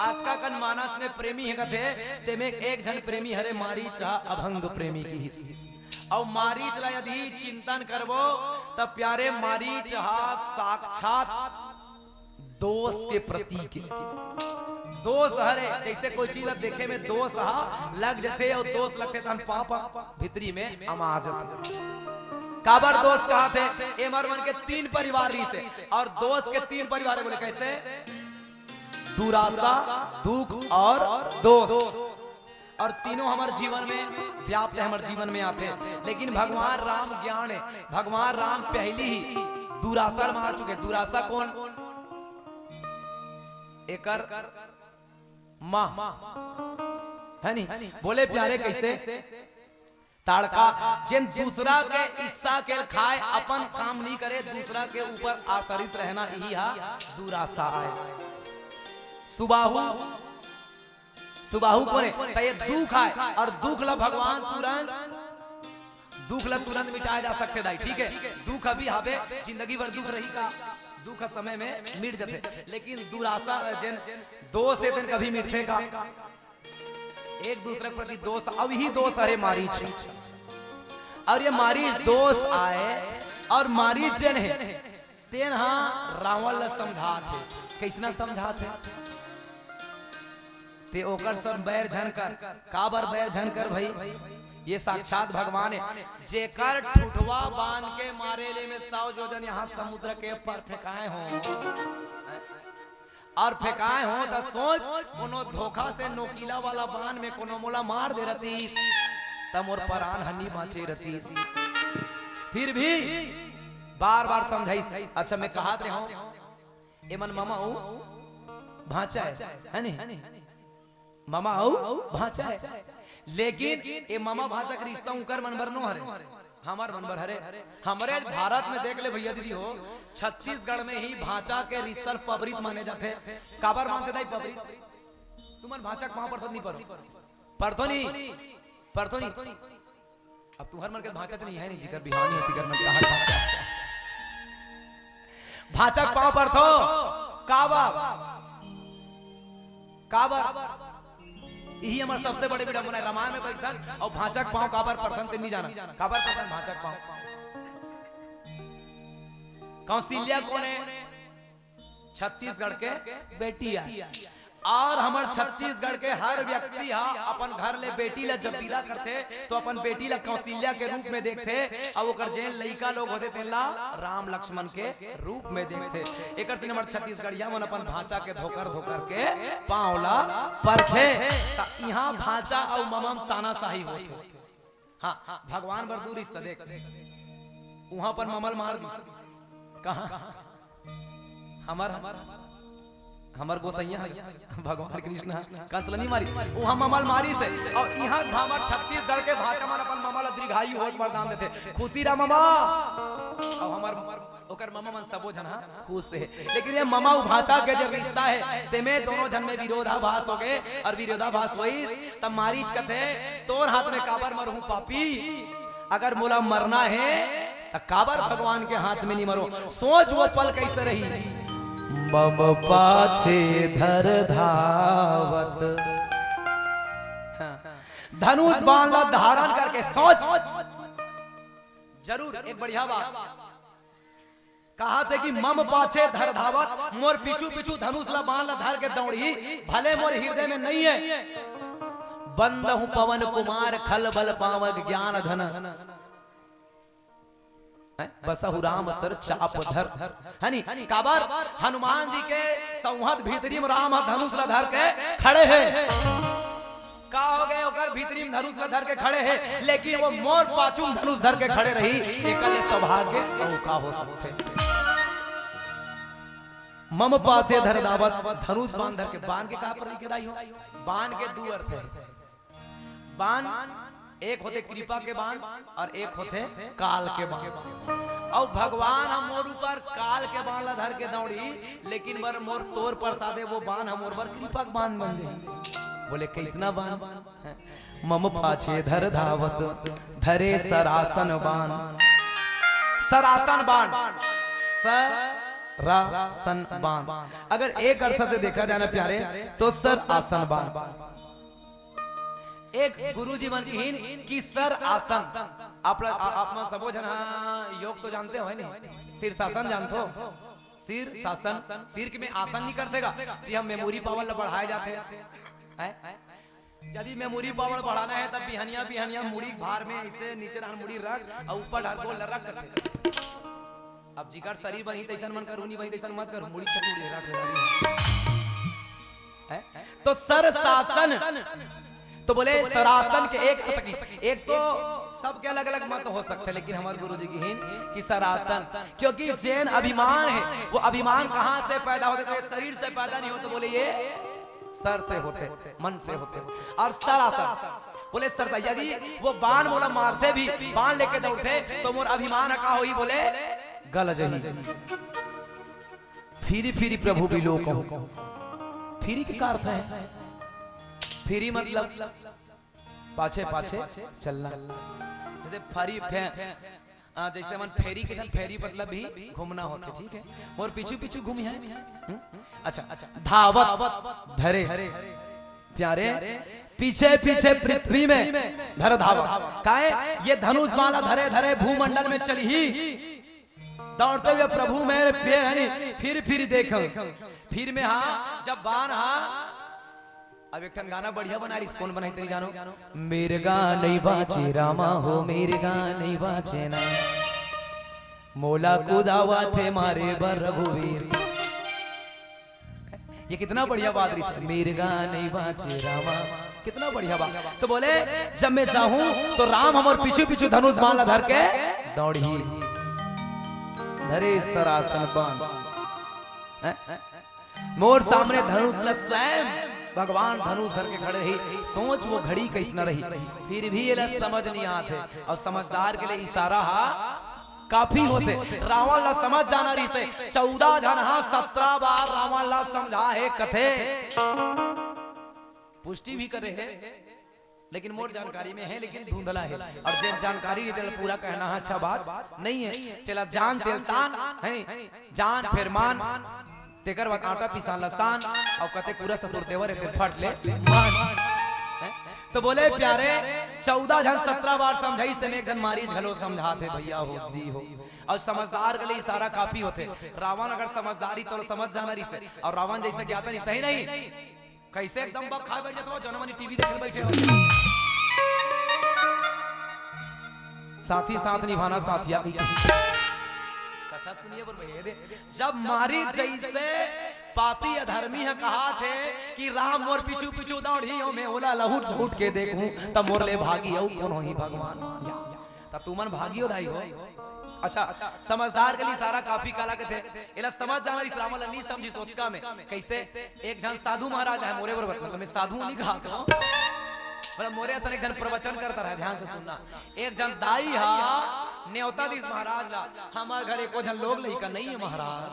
अतका कन मानस में प्रेमी हे कथे, तेमे एक झन प्रेमी हरे मारीच हा अभंग प्रेमी किहिस। अउ मारीच ला यदि चिंतन करबो, त प्यारे मारीच हा साक्षात दोष के प्रतीक हे। दोष हरे, जैसे कोई चीज ला देखे में दोष हा लग जथे अउ दोष लगथे तहन पाप भीतरी में अमा जथे। काबर दोष कहाथे? एमर मन के तीन परिवार रिहिसे अउ दोष के तीन परिवार हे। बोले कैसे? दुरासा, दुख अउ दोष। अउ तीनों हमर जीवन में व्याप्त हे, हमर जीवन में आथे। लेकिन भगवान राम ज्ञान हे, भगवान राम पहली ही दुरासा मार चुके। दुरासा कोन? एकर माँ, हे नी? बोले प्यारे कैसे? ताड़का, जेन दूसरा के हिस्सा के खाए, अपन काम नहीं करे, दूसरा के ऊपर आश्रित रहना, यही हा दुरासा आय। सुबाहु, सुबाहु कोने? त ये दुख आय, अउ दुख ला भगवान तुरंत, दुख ला तुरंत मिटाया जा सकथे दाई, ठीक हे? दुख अभी हावे, जिंदगी भर दुख रही का? दुख समय में मिट जथे, लेकिन दुरासा जेन दोष हे तेन कभी मिटथे का? एक दूसरे के प्रति दोष, अउ यही दोष हरे मारीच। अउ ये मारीच दोष आय, अउ मारीच जेन हे, तेन हा रावण ला समझात हे। कैसना समझात हे? ते ओकर संग बैर झन कर। काबर बैर झन कर भई? ये साक्षात भगवान हे, जेकर ठुठवा बांध के मारे ले में सौ जोजन यहाँ समुद्र के पर फेंकाए हो। अउ फेंकाए हो त सोच, कोनो धोखा से नोकीला वाला बान में कोनो मोला मार दे रहतीस, त मोर परान ह नी बांचे रहतीस। फिर भी बार-बार समझाइस। अच्छा, मैं कहत रहे हूँ, एमन ममा अउ भांचा हे, हे नी? ममा अउ भांचा हे। लेकिन ए ममा भांचा के रिश्ता उंकर मन बर नो हरे, हमर मन बर हरे। हमरे भारत में देख ले भैया दीदी हो, छत्तीसगढ़ में ही भांचा के रिश्ता पबरित माने जाथे। काबर मानथे दाई पबरित? तुमन भांचा के पांव परथो नहीं परो? परथो नहीं, परथो नहीं। अब तुहर मन के भांचा च नहीं है नहीं, जिकर बिहाव नहीं होती कर मन कहा भांचा। भांचा के पांव परथो, काबर? काबर? इही हमर सबसे बड़े विडम्बना है। रामायण में बैठन अउ भांचा के पांव काबर परथन ते नहीं जाना। काबर परथन भांचा के पांव? कौशल्या कोन है? छत्तीसगढ़ के बेटी आय। अउ हमर छत्तीसगढ़ के हर व्यक्ति हा अपन घर ले बेटी ला जब विदा करथे, तो अपन बेटी ला कौशल्या के रूप में देखथे, अउ ओकर जेन लइका लोग होथे, तेन ला राम लक्ष्मण के रूप में देखथे। एकर सेती हमर छत्तीसगढ़िया मन अपन भांचा के धोकर धोकर के पांव ला परथे। त इहां भांचा अउ ममा म तानाशाही होथे। हां, भगवान बर दूरिस त देख, उहां अपन ममा ल मार दिस। कहां? हमर, हमर गोसैया ह, भगवान कृष्ण ह, कंस ल नहीं मारिस, उहां ममा ल मारिस हे। अउ इहां हमर छत्तीसगढ़ के भांचा मन अपन ममा ल दीर्घायु होय के वरदान देथे, खुशी रह ममा। अउ हमर, ओकर ममा मन सबो झन ह खुश हे। लेकिन ये ममा अउ भांचा के जो रिश्ता हे, तेमे दोनों झन में विरोधाभास हो गे, अउ विरोधाभास होइस, तब मारीच कथे, "तोर हाथ में काबर मरहूं पापी, अगर मोला मरना हे, त काबर भगवान के हाथ में नहीं मरहूं?" सोच वो पल कैसे रही। मम पाछे धर धावत। हां। धनुष बाण ला धारण करके सोच। जरूर एक बढ़िया बात। कहाथे कि मम पाछे धर धावत, मोर पीछू पीछू धनुष ला बाण ला धर के दौड़ही, भले मोर हृदय में नहीं है। बंद हूं पवन कुमार खल बल पावक ज्ञान धन। हैं? बसहु राम सर चाप धर। है नी? काबर? हनुमान जी के संवत भीतरी में राम ह धनुष ला धर के खड़े हे। का हो गे? ओकर भीतरी में धनुष ला धर के खड़े हे, लेकिन वो मोर पाछू में धनुष धर के खड़े रही, एकर ले सौभाग्य अउ का हो सकथे? मम पाछे धर धावत, धनुष बाण धर के, बाण के का प्रतीक दाई हो? बाण के दू अर्थ हे। बाण एक होथे कृपा के बाण अउ एक होथे काल के बाण। अउ भगवान ह मोर ऊपर काल के बाण ला धर के दौड़ही, लेकिन बर मोर तोर प्रसादे वो बाण ह मोर बर कृपा के बाण बन जाही। बोले, "कइसना बाण?" मम पाछे धर धावत, धरे सरासन बाण। सरासन बाण, सरासन बाण। अगर एक अर्थ से देखा जाए ना प्यारे, तो सर आसन बाण। एक गुरुजी मन किहिन कि सर आसन, आप ल-, आ-, आप मन सबो झन ह योग तो जानते हो, है नहीं? शीर्षासन जानथो? शीर्षासन, सिर के में आसन नहीं करथे गा, जी हम memory power ला बढ़ाए जाथे। हैं? यदि memory power बढ़ाना है, तब बिहनिया, बिहनिया मुड़ी भार में ऐसे नीचे रहन मुड़ी रख अउ ऊपर ढार गोल रख करथे। अब जिकर शरीर बनी तैसन मन करू, नहीं बनी तैसन मत करू, मुड़ी छत मुड़ी रख। हैं? तो सर सासन, तो बोले सरासन के एक अर्थ की, एक तो सबके अलग-अलग मत हो सकथे, लेकिन हमर गुरुजी किहिन कि सरासन, क्योंकि जेन अभिमान हे, वो अभिमान कहाँ से पैदा होथे? तो ये शरीर से पैदा नहीं होथे, बोले ये सर से होथे, मन से होथे। अउ सरासन, बोले सर से, यदि वो बाण मोला मारथे भी, बाण लेके दौड़थे, तो मोर अभिमान ह का होही? बोले गल जही। फिरी फिरी प्रभु बिलोकहु। फिरी के का अर्थ हे? फिरी मतलब पाछे पाछे चलना। जैसे फरी फे-, आ, जैसे हमन फेरी के धन, फेरी मतलब भी घूमना होथे, ठीक है? मोर पीछू पीछू घूमी है। हम्म? अच्छा, धावत धरे प्यारे, पीछे पीछे पृथ्वी में धर धावत। काहे? ये धनुष माला धरे धरे भूमंडल में चलही। दौड़ते हुए प्रभु मेरे पैर हनी, फिर फिर देख। फिर में हाँ, जब बाण हाँ, अब एक ठन गाना बढ़िया बना रही, कौन बनाई तेरी जानो? मेरे गा नहीं बाचे रामा हो, मेरे गा नहीं बाचे ना, मोला कुदावा थे मारे बर रघुवीर। ये कितना बढ़िया बात रही, मेरे गा नहीं बाचे रामा, कितना बढ़िया बात। तो बोले, जब मैं जाहूं तो राम हमर पीछू पीछू धनुष बाण ला धर के दौड़ही, धरे सरासन बाण। हैं? मोर सामने धनुष ला स्वयं भगवान धनुष धर के खड़े रही, सोच वो घड़ी कइसना रही, फिर भी एला समझ नहीं आत हे। अउ समझदार के लिए इशारा हा काफी होथे। रावण ला समझ जाना रहिस हे, चौदह झन हा सत्रह बार रावण ला समझा हे कथे। पुष्टि भी करे हे, लेकिन मोर जानकारी में हे, लेकिन धुंधला हे। अउ जेन जानकारी नहीं, तेला पूरा कहना हा अच्छा बात नहीं हे। चला जान तेल तान हे, जान फेर मान, तेकर बाद आटा पिसान ला सान, अउ कते पूरा ससुर देवर हे, तेल फट ले मान। हैं? तो बोले प्यारे, चौदह झन सत्रह बार समझाइस, तेन एक झन मारीच घलो समझात हे भैया हो, दी हो। अउ समझदार के लिए इशारा काफी होथे। रावण अगर समझदारी तो समझ जाना रहिस हे, अउ रावण जइसे ज्ञाता नहीं, सही नहीं? कइसे एकदम बक खाए बैठ जात हो, जनमनी टीवी देखे बैठे हो। साथी साथ निभाना साथिया की कही। कथा सुनिए बोल भैया, दे। जब मारीच जइसे पापी अधर्मी ह कहाथे कि राम मोर पीछू पीछू दौड़ही हो, मैं ओला लहुट लहुट के देखहूं, त मोर ले भागी अउ कोन होही भगवान। या, त तुमन भागियो दाई हो। अच्छा, समझदार के लिए इशारा काफी काला कथे। एला समझ जाना रहिस, रावण ला नहीं समझिस ओतका में। कइसे? एक झन साधु महाराज हे मोरे बरोबर, मतलब मैं साधु नहीं कहात हों, मतलब मोरे असन एक झन प्रवचन करता रहे, ध्यान से सुनना। एक झन दाई हा नेवता दिस महाराज ला, "हमर घर एको झन लोग लइका नहीं हे महाराज,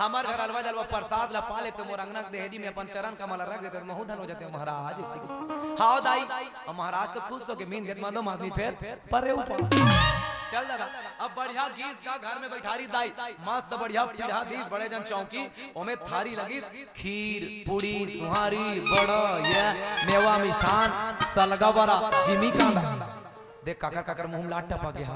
हमर घर अलवा जलवा प्रसाद ला पा लेते, मोर अंगना के देहरी में अपन चरण कमल ला रख देते, महू धन हो जाते महाराज।" अइसे कहिस। "हाव दाई।" अउ महाराज तो खुश होके मीन घेत मांदो मांस नहीं फेर परे उपास। चल दादा, अब बढ़िया गीस गा घर में बइठारी दाई, मस्त बढ़िया पीढ़ा दीस, बड़े जन चौकी, ओमे थारी लगिस, खीर, पूड़ी, सुहारी, बड़ा, ये मेवा, मिष्ठान, सलगा बरा, जिमी कांदा। देख काकर काकर मुंह में लाट टपक गया।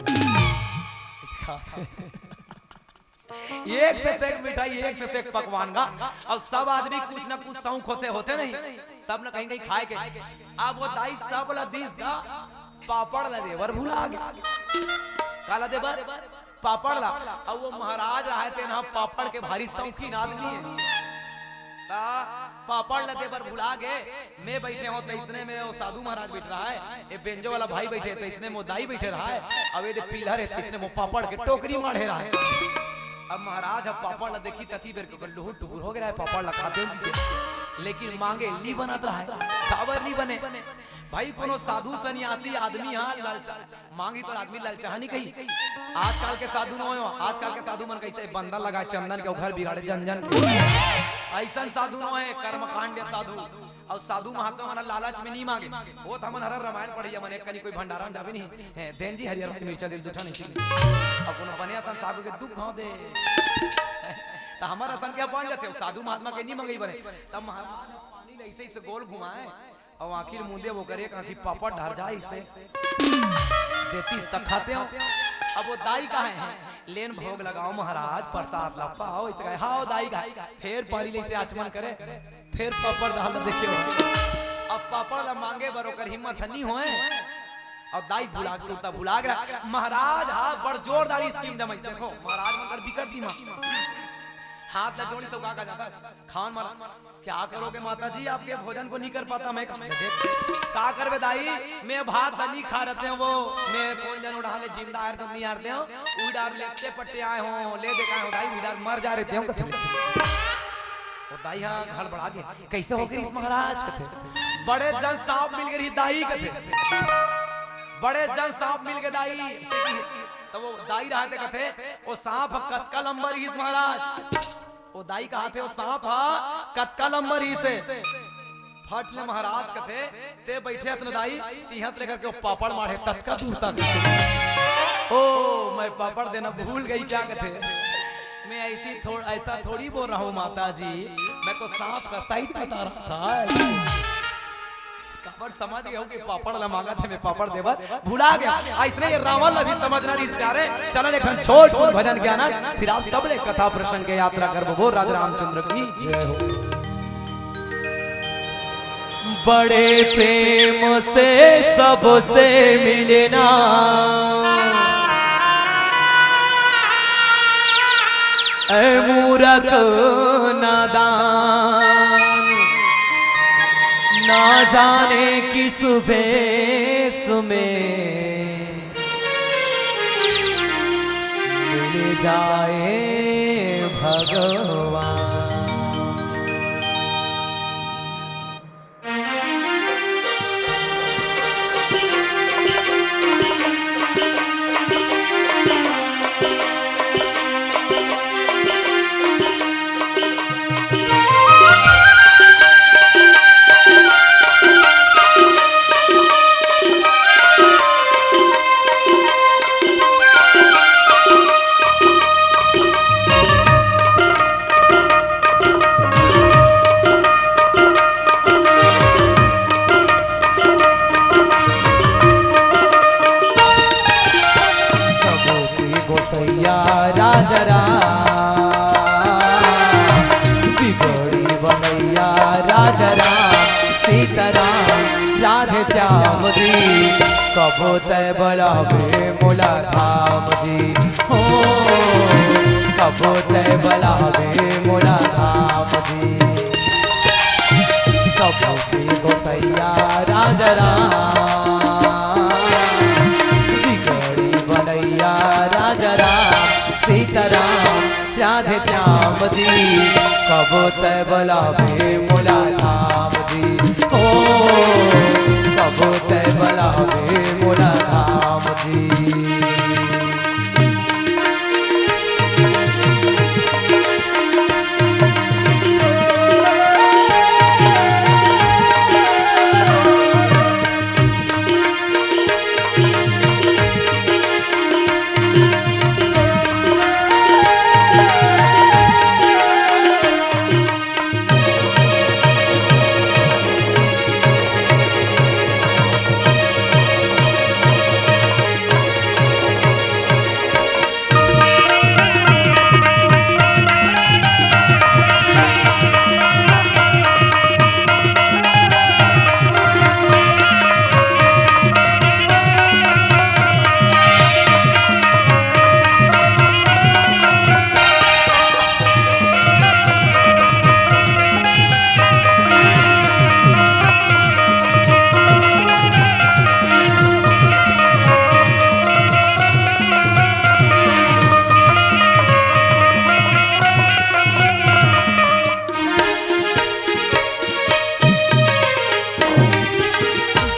एक से सेक मिठाई, एक से सेक पकवान गा। अब सब आदमी कुछ ना कुछ शौक होथे, होथे नहीं, सब न कहीं कहीं खाए के। अब वो दाई सब ला दीस गा, पापड़ ला देबर भुला गे। का ला देबर? पापड़ ला। अब वो महाराज रहे तेन हा पापड़ के भारी शौकीन आदमी हे। ता पापड़ ला देबर भुला गे। मैं बइठे हों तइसने में वो साधु महाराज बइठ रहा हे, ए बेंजो वाला भाई बइठे तइसने में वो दाई बइठे रहा हे, अउ ए दे पिलर हे तइसने में वो पापड़ के टोकरी माढ़े रहा हे। अब महाराज ह पापड़ ला देखिस तती बेर के लुहुर टुहुर हो गे रहा हे, पापड़ ला खाते हुए दिखे, लेकिन मांगे नहीं बनत रहा हे। काबर नहीं बने भाई? कोनो साधु सन्यासी आदमी हा ललचा मांगी तो आदमी ललचाहा नहीं कही। आजकल के साधु नो हो, आजकल के साधु मन कइसे बंदर लगाए चंदन के, घर बिगाड़े जन जन के। अइसन साधु नो हे, कर्मकांड साधु। अउ साधु महात्मा मन लालच में नहीं मांगे। वो तो हमन हर रामायण पढ़िया मन, एक कनी कोई भंडारा में जाबे नहीं हे, देन जी हरियर मिर्चा दे जूठा नहीं चाहिए। अउ कोनो बने असन साधु के दुख घाव दे, त हमर असन के बन जाथे, साधु महात्मा के नहीं मंगई बने। तब महाराज पानी ले ऐसे ऐसे गोल घुमाए, अउ आखिर मुंदे वो करे, आखिर पापड़ ढार जाए इसे। देतीस त खाते हो। अब वो दाई कहा हे, "लेन भोग लगाओ महाराज, प्रसाद ला पाओ," इसे कहे, "हाव दाई," कहा। फेर पारी ले इसे आचमन करे, फेर पापड़ डाल देखे हो। अब पापड़ ला मांगे बर ओकर हिम्मत ह नी होए। अउ दाई भुला के सुरता भुला गे। महाराज हा बड़ जोरदार स्कीम जमाइस। देखो महाराज मन कर बिकट दिमाग। हाथ ला जोड़ी तो का का जाता, खान मारा। "क्या करोगे माता जी, आपके भोजन को नहीं कर पाता मैं।" कहा, "का करबे दाई, मैं भात ला नहीं खा रहते हो, वो मैं कौन जन उड़ा ले जिंदा आए तो नहीं आते हो, उड़ा लेते पट्टे आए हो, ले देखा हो दाई, उड़ा मर जा रहते हो," कथे। वो दाई हा घड़बड़ा गे, "कैसे हो गिस महाराज?" कथे, "बड़े जन सांप मिल गे दाई," कथे, "बड़े जन सांप मिल गे दाई।" तो वो दाई रहते कथे, "वो सांप कतका लंबा रहिस महाराज?" वो दाई कहाथे, "वो सांप हा कतका लंबा रहिस हे?" फट ले महाराज कथे, "ते बइठे हस न दाई, तिहां ले करके वो पापड़ माढ़े ततका दूर तक।" "ओ, मैं पापड़ देना भूल गई क्या?" कथे, "मैं ऐसी थोड़-, ऐसा थोड़ी बोल रहा हूँ माता जी, मैं तो सांप का साइज बता रहा था।" काबर समझ गए हो कि पापड़ ला मांगथे, मैं पापड़ देबर भुला गया। अइसने ये रावण ला भी समझना रहिस प्यारे। चलन एक ठन छोट कुन भजन के आनंद, फिर आप सब ले कथा प्रसंग के यात्रा करबो। बोल राज रामचंद्र की जय हो। बड़े प्रेम से सबसे मिलना, ऐ मूरख नादान, ना जाने किस भेष में मिल जाए भगवान। श्याम जी, कबो तै बलावे मोला धाम जी। हो, कबो तै बलावे मोला धाम जी। सबके गोसैया राजा राम, बिगड़ी बनैया राजा राम, सीताराम राधे श्याम जी, कबो तै बलावे मोला धाम जी। ओ, कबो तै बलावे मोला धाम जी।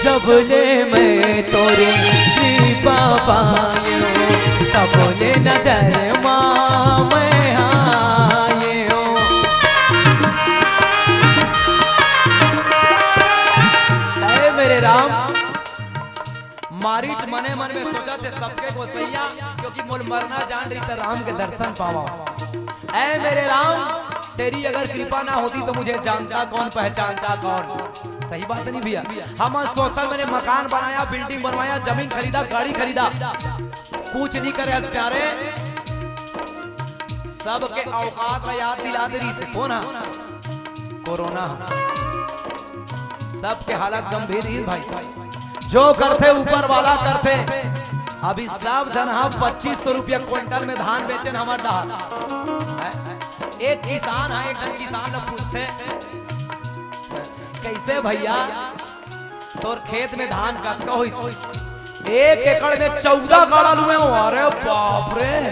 जब ले मैं तोरे कृपा पायो, तब ले नजर मा मैं आयो। ऐ मेरे राम, मारीच मने मन में सोचथे सबके गोसैया, क्योंकि मोर मरना जान रही त राम के दर्शन पावा। ऐ मेरे राम, तेरी अगर कृपा ना होती तो मुझे जानता कौन, पहचानता कौन। सही बात नहीं भैया? हम सोशल मैंने मकान बनाया, बिल्डिंग बनवाया, जमीन खरीदा, गाड़ी खरीदा, कुछ नहीं करे अस प्यारे। सबके औकात ला याद दिला दे रही से। कौन हा? कोरोना। सबके हालत गंभीर ही भाई। जो करथे ऊपर वाला करथे। अभी सब झन हा पच्चीस सौ रुपया क्विंटल में धान बेचेन हमर डहार। हैं? एक किसान हा, एक झन किसान ला पूछथे, "कैसे भैया, तोर खेत में धान कतका होइस?" "एक एकड़ में चौदह गाड़ा लुए हो।" अरे बाप रे,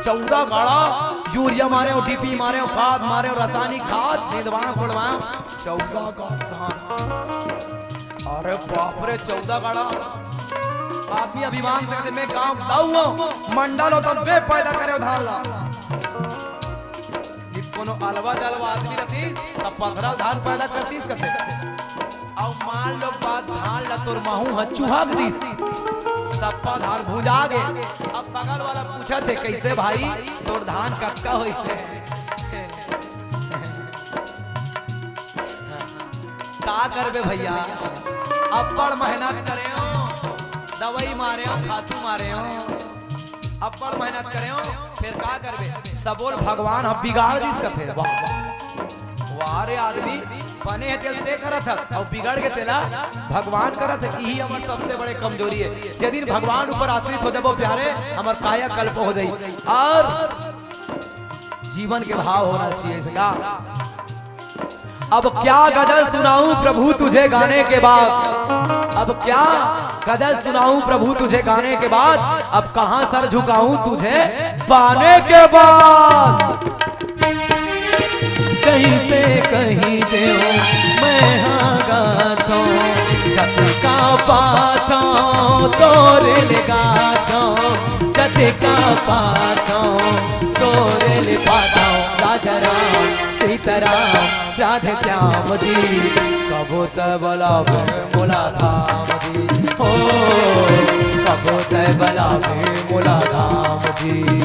चौदह गाड़ा यूरिया मारे हो, डीपी मारे हो, खाद मारे हो, रासायनिक खाद, निंदवाए, कोड़वाए, चौदह गाड़ा धान। अरे बाप रे, चौदह गाड़ा। आदमी अभिमान से कहथे, "मैं गांव दाऊ हूं, मंडल हो, तब मैं पैदा करे हो धान ला।" ये कोनो अलवा जलवा आदमी रहतीस, तब पथरा धान पैदा करतीस कथे। अउ मान लो बात धान ला तोर महू ह चुहा दिस, सप्पा धान भुंजा गे। अब बगल वाला पूछथे, "कैसे भाई, तोर धान कतका होइसे?" का करबे भैया, अब्बड़ मेहनत करे हो, दवाई मारे हो, खातू मारे हो, अब्बड़ मेहनत करे हो, फिर का करबे? सबोल भगवान ह बिगाड़ दिस कथे। वाह, वाह। वाह रे आदमी, बने हे तेल ते करत हस, अउ बिगड़ गे तेला भगवान करत हे। इही हमर सबसे बड़े कमजोरी हे। जे दिन भगवान ऊपर आश्रित हो जाबो प्यारे, हमर कायाकल्प हो जाई। अउ जीवन के भाव होना चाहिए इसका। अब क्या गजल सुनाऊं प्रभु तुझे गाने के बाद, अब क्या गजल सुनाऊं प्रभु तुझे गाने के बाद, अब कहां सर झुकाऊं तुझे पाने के बाद। कहीं से कहीं देव मैं हाँ गाथों, जतका पाथों तोरे ले गाथों, जतका पाथों तोरे ले पाथों। राजा राम सीताराम राधे श्याम जी, कबो तै बलावे मोला धाम जी, हो, कबो तै बलावे मोला धाम जी।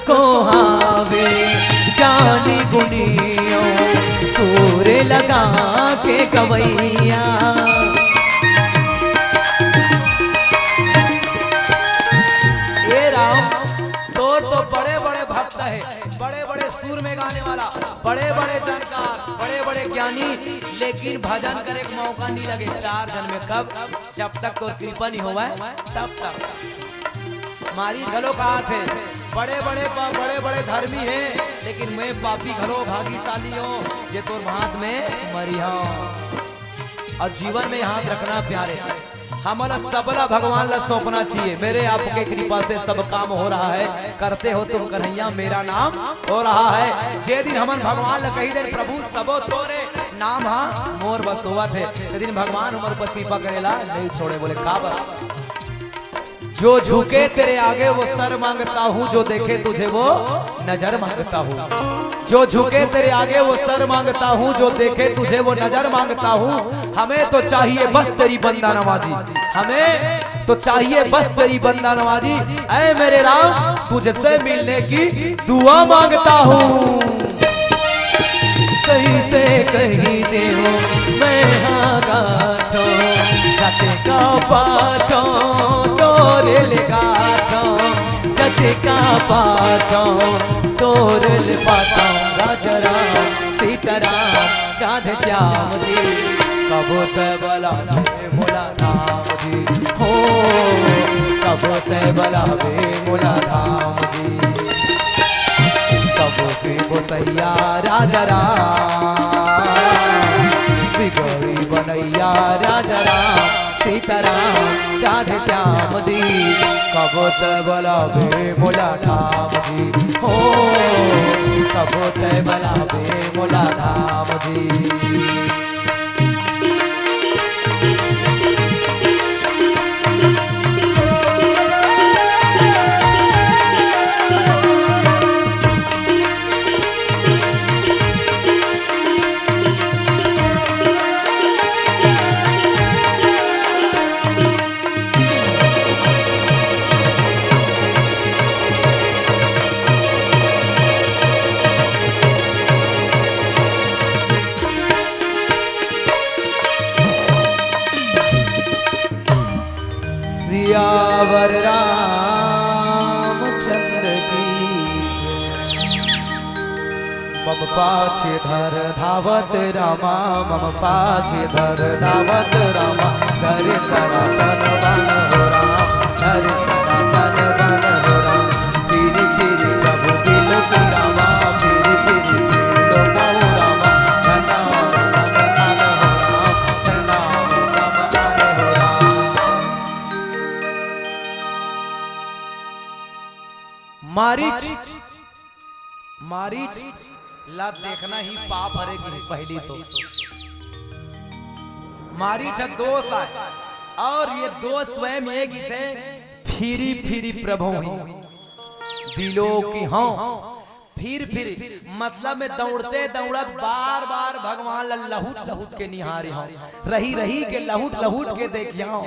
को हावे ज्ञानी गुनियो, सुर लगा के गवैया। ए राम, तोर तो बड़े बड़े भक्त हे, बड़े बड़े सुर में गाने वाला, बड़े बड़े जानकार, बड़े बड़े ज्ञानी, लेकिन भजन करे के मौका नहीं लगे चार जन में। कब? जब तक तोर कृपा नहीं होवय, तब तक। मारी घलो कहाथे, बड़े बड़े प-, बड़े बड़े धर्मी हे, लेकिन मैं पापी घलो भागीशाली हों, जे तोर हाथ में मरिहौं। अउ जीवन में याद रखना प्यारे, हमन ला सबला भगवान ला सौंपना चाहिए। मेरे आपके कृपा से सब काम हो रहा है, करते हो तुम कन्हैया, मेरा नाम हो रहा है। जे दिन हमन भगवान ला कही दे, "प्रभु, सबो तोरे नाम हा मोर बस होवत हे," ते दिन भगवान हमर ऊपर कृपा करेला नहीं छोड़े। बोले, "काबर?" जो झुके तेरे आगे वो सर मांगता हूँ, जो देखे तुझे वो नजर मांगता हूँ। जो झुके तेरे आगे वो सर मांगता हूँ, जो देखे तुझे वो नजर मांगता हूँ। हमें तो चाहिए बस तेरी बंदा नवाजी, हमें तो चाहिए बस तेरी बंदा नवाजी। ऐ मेरे राम, तुझसे मिलने की दुआ मांगता हूँ। कइसे कही देवं मैं हाँ गाथौं, जतका पाथौं तोरे ले गाथौं, जतका पाथौं तोरे ले पाथौं। राजा राम, सीता राम, राधे श्याम जी, कबो तैं बलाबे मोला धाम जी, हो, कबो तैं बलाबे मोला धाम जी। सबके गोसैया राजा राम, बिगड़ी बनैया राजा राम, सीता राम, राधे श्याम जी। कबो तैं बलाबे मोला धाम जी, हो, कबो तैं बलाबे मोला धाम जी। सियावर रामचंद्र की जय। मम पाछे धर धावत रामा, मम पाछे धर धावत रामा, धर सरासन बन हो राम, धर सरासन बन हो राम। फिरि फिरि प्रभु बिलखुँ रामा, फिरि फिरि बिलखुँ रामा, धन नाम सब धन हो राम, धन नाम सब धन हो राम। मारीच, मारीच ला देखना ही पाप हरे गिरी। पहली तो मारीच ह दोष आय, अउ ये दोष स्वयं ये गिथे, फिरि फिरि प्रभु ही बिलोकिहौं। फिरि फिरि मतलब मैं दउड़ते दउड़त बार बार भगवान ला लहुट लहुट के निहारिहौं, रहि रहि के लहुट लहुट के देखिहौं,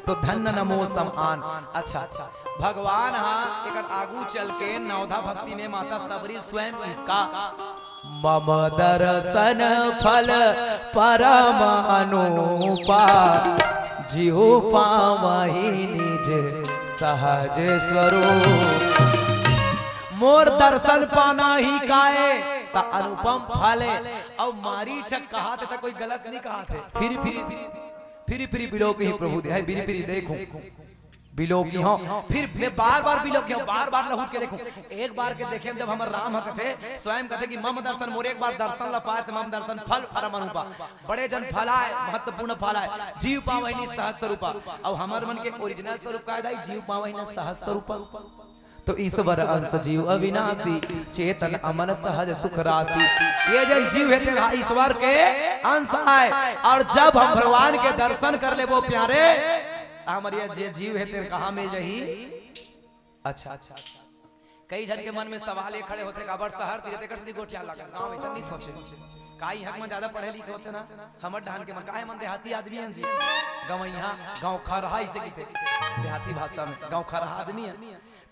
तो धन्य न मो सम आन। अच्छा, भगवान हा एकर आगू चल के नवधा भक्ति में माता सबरी स्वयं इसका मम दरसन फल परम अनुपा, जिहु पावहिं निज सहज स्वरूप। मोर दरसन पाना ही काय त अनुपम फल ए। अउ मारीच कहाथे त कोई गलत नइ कहाथे। फिरि फिरि, फिरि फिरि बिलोकिहौं प्रभु दे, हे फिरि फिरि देखूं। बिलोकिहौं, फिर मैं बार बार बिलोकिहौं, बार बार लहुट के देखूं। एक बार के देखे जब हमर राम ह कथे, स्वयं कथे कि मम दरसन, मोर एक बार दरसन ला पाय से मम दरसन फल परम अनुपा। बड़े जन फल आय, महत्वपूर्ण फल आय। जिहु पावहिं निज सहज स्वरूपा। अउ हमर मन के original स्वरूप काय दाई, जिहु पावहिं निज सहज स्वरूपा। तो ईश्वर अंश जीव अविनाशी, चेतन अमल सहज सुख राशि। ये जन जीव हे तेन हा ईश्वर के अंश आय। अउ जब हम भगवान के दरसन कर लेबो प्यारे, त हमर ये जे जीव हे तेन कहाँ मिल जाही? अच्छा, अच्छा। कई झन के मन में सवाल ये खड़े होथे, काबर शहर तीर तेकर सेती गोठिया लगत, गाँव अइसन नइ सोचे। का इहाँ के मन जादा पढ़े लिखे होथे ना, हमर डहन के मन, काहे मन देहाती आदमी हन जी, गँवइहाँ, गाँव खरहा इसे कहिथे, देहाती भाषा में गाँव खरहा आदमी हन।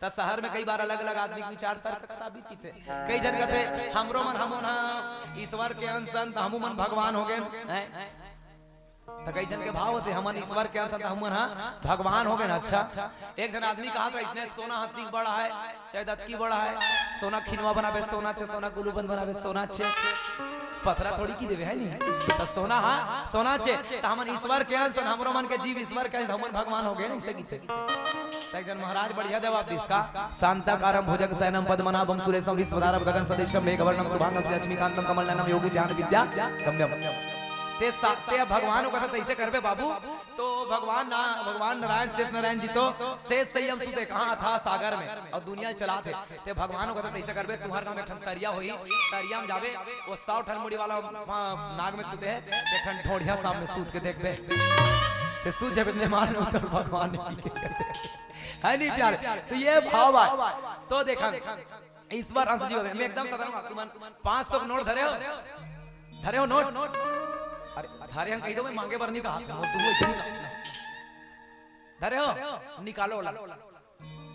त शहर में कई बार अलग-अलग आदमी के विचार तर्क साबित किथे। कई झन कथे, "हमरो मन, हमन ह ईश्वर के अंश अन, त हमू मन भगवान हो गेन।" हैं? त कई झन के भाव होथे, "हमन ईश्वर के अंश अन, त हमू मन ह भगवान हो गेन।" अच्छा, एक झन आदमी कहत रहिस, "इसने सोना ह अतकी बड़ा हे, चाहे अतकी बड़ा हे, सोना खिनवा बनाबे, सोना चे, सोना गुलूबंद बनाबे, सोना चे, पथरा थोड़ी की देबे, हे नी? त सोना ह सोना चे, त हमन ईश्वर के अंश अन, हमरो मन के जीव ईश्वर के अंश, हमन भगवान हो गेन, अइसे किथे।" त एक झन महाराज बढ़िया जवाब दिस का, "शांताकारं भुजगशयनं पद्मनाभं सुरेशं विश्वदारं गगन सदृशं मेघवर्णं शुभांगं शशिकांतं कमलनयनं योगी ध्यान विद्या गम्यं।" ते सा-, ते भगवान हो कथे, "तइसे करबे बाबू।" तो भगवान ना, भगवान नारायण, शेष नारायण जी तो शेष सइया म सुते, कहाँ? अथाह सागर में, अउ दुनिया चलाथे। ते भगवान हो कथे, "तइसे करबे, तुंहर गाँव में एक ठन तरिया होही, तरिया में जाबे, ओ सौ ठन मुड़ी वाला, वहाँ नाग में सुते हे, एक ठन ढोढ़िया सामने सूत के देखबे।" ते सूत जब इतने मान लो तो भगवान ने पी के कर दे। हे नी प्यारे? तो ये भाव आय। तो देखन, ईश्वर अंश जीव में एकदम सदन में तुमन पाँच सौ के नोट धरे हो? धरे हो नोट? अरे, धरे हन कहि दो, मैं मांगे बर नहीं कहा था, वो तुम ऐसे नहीं कहा। धरे हो? निकालो ला।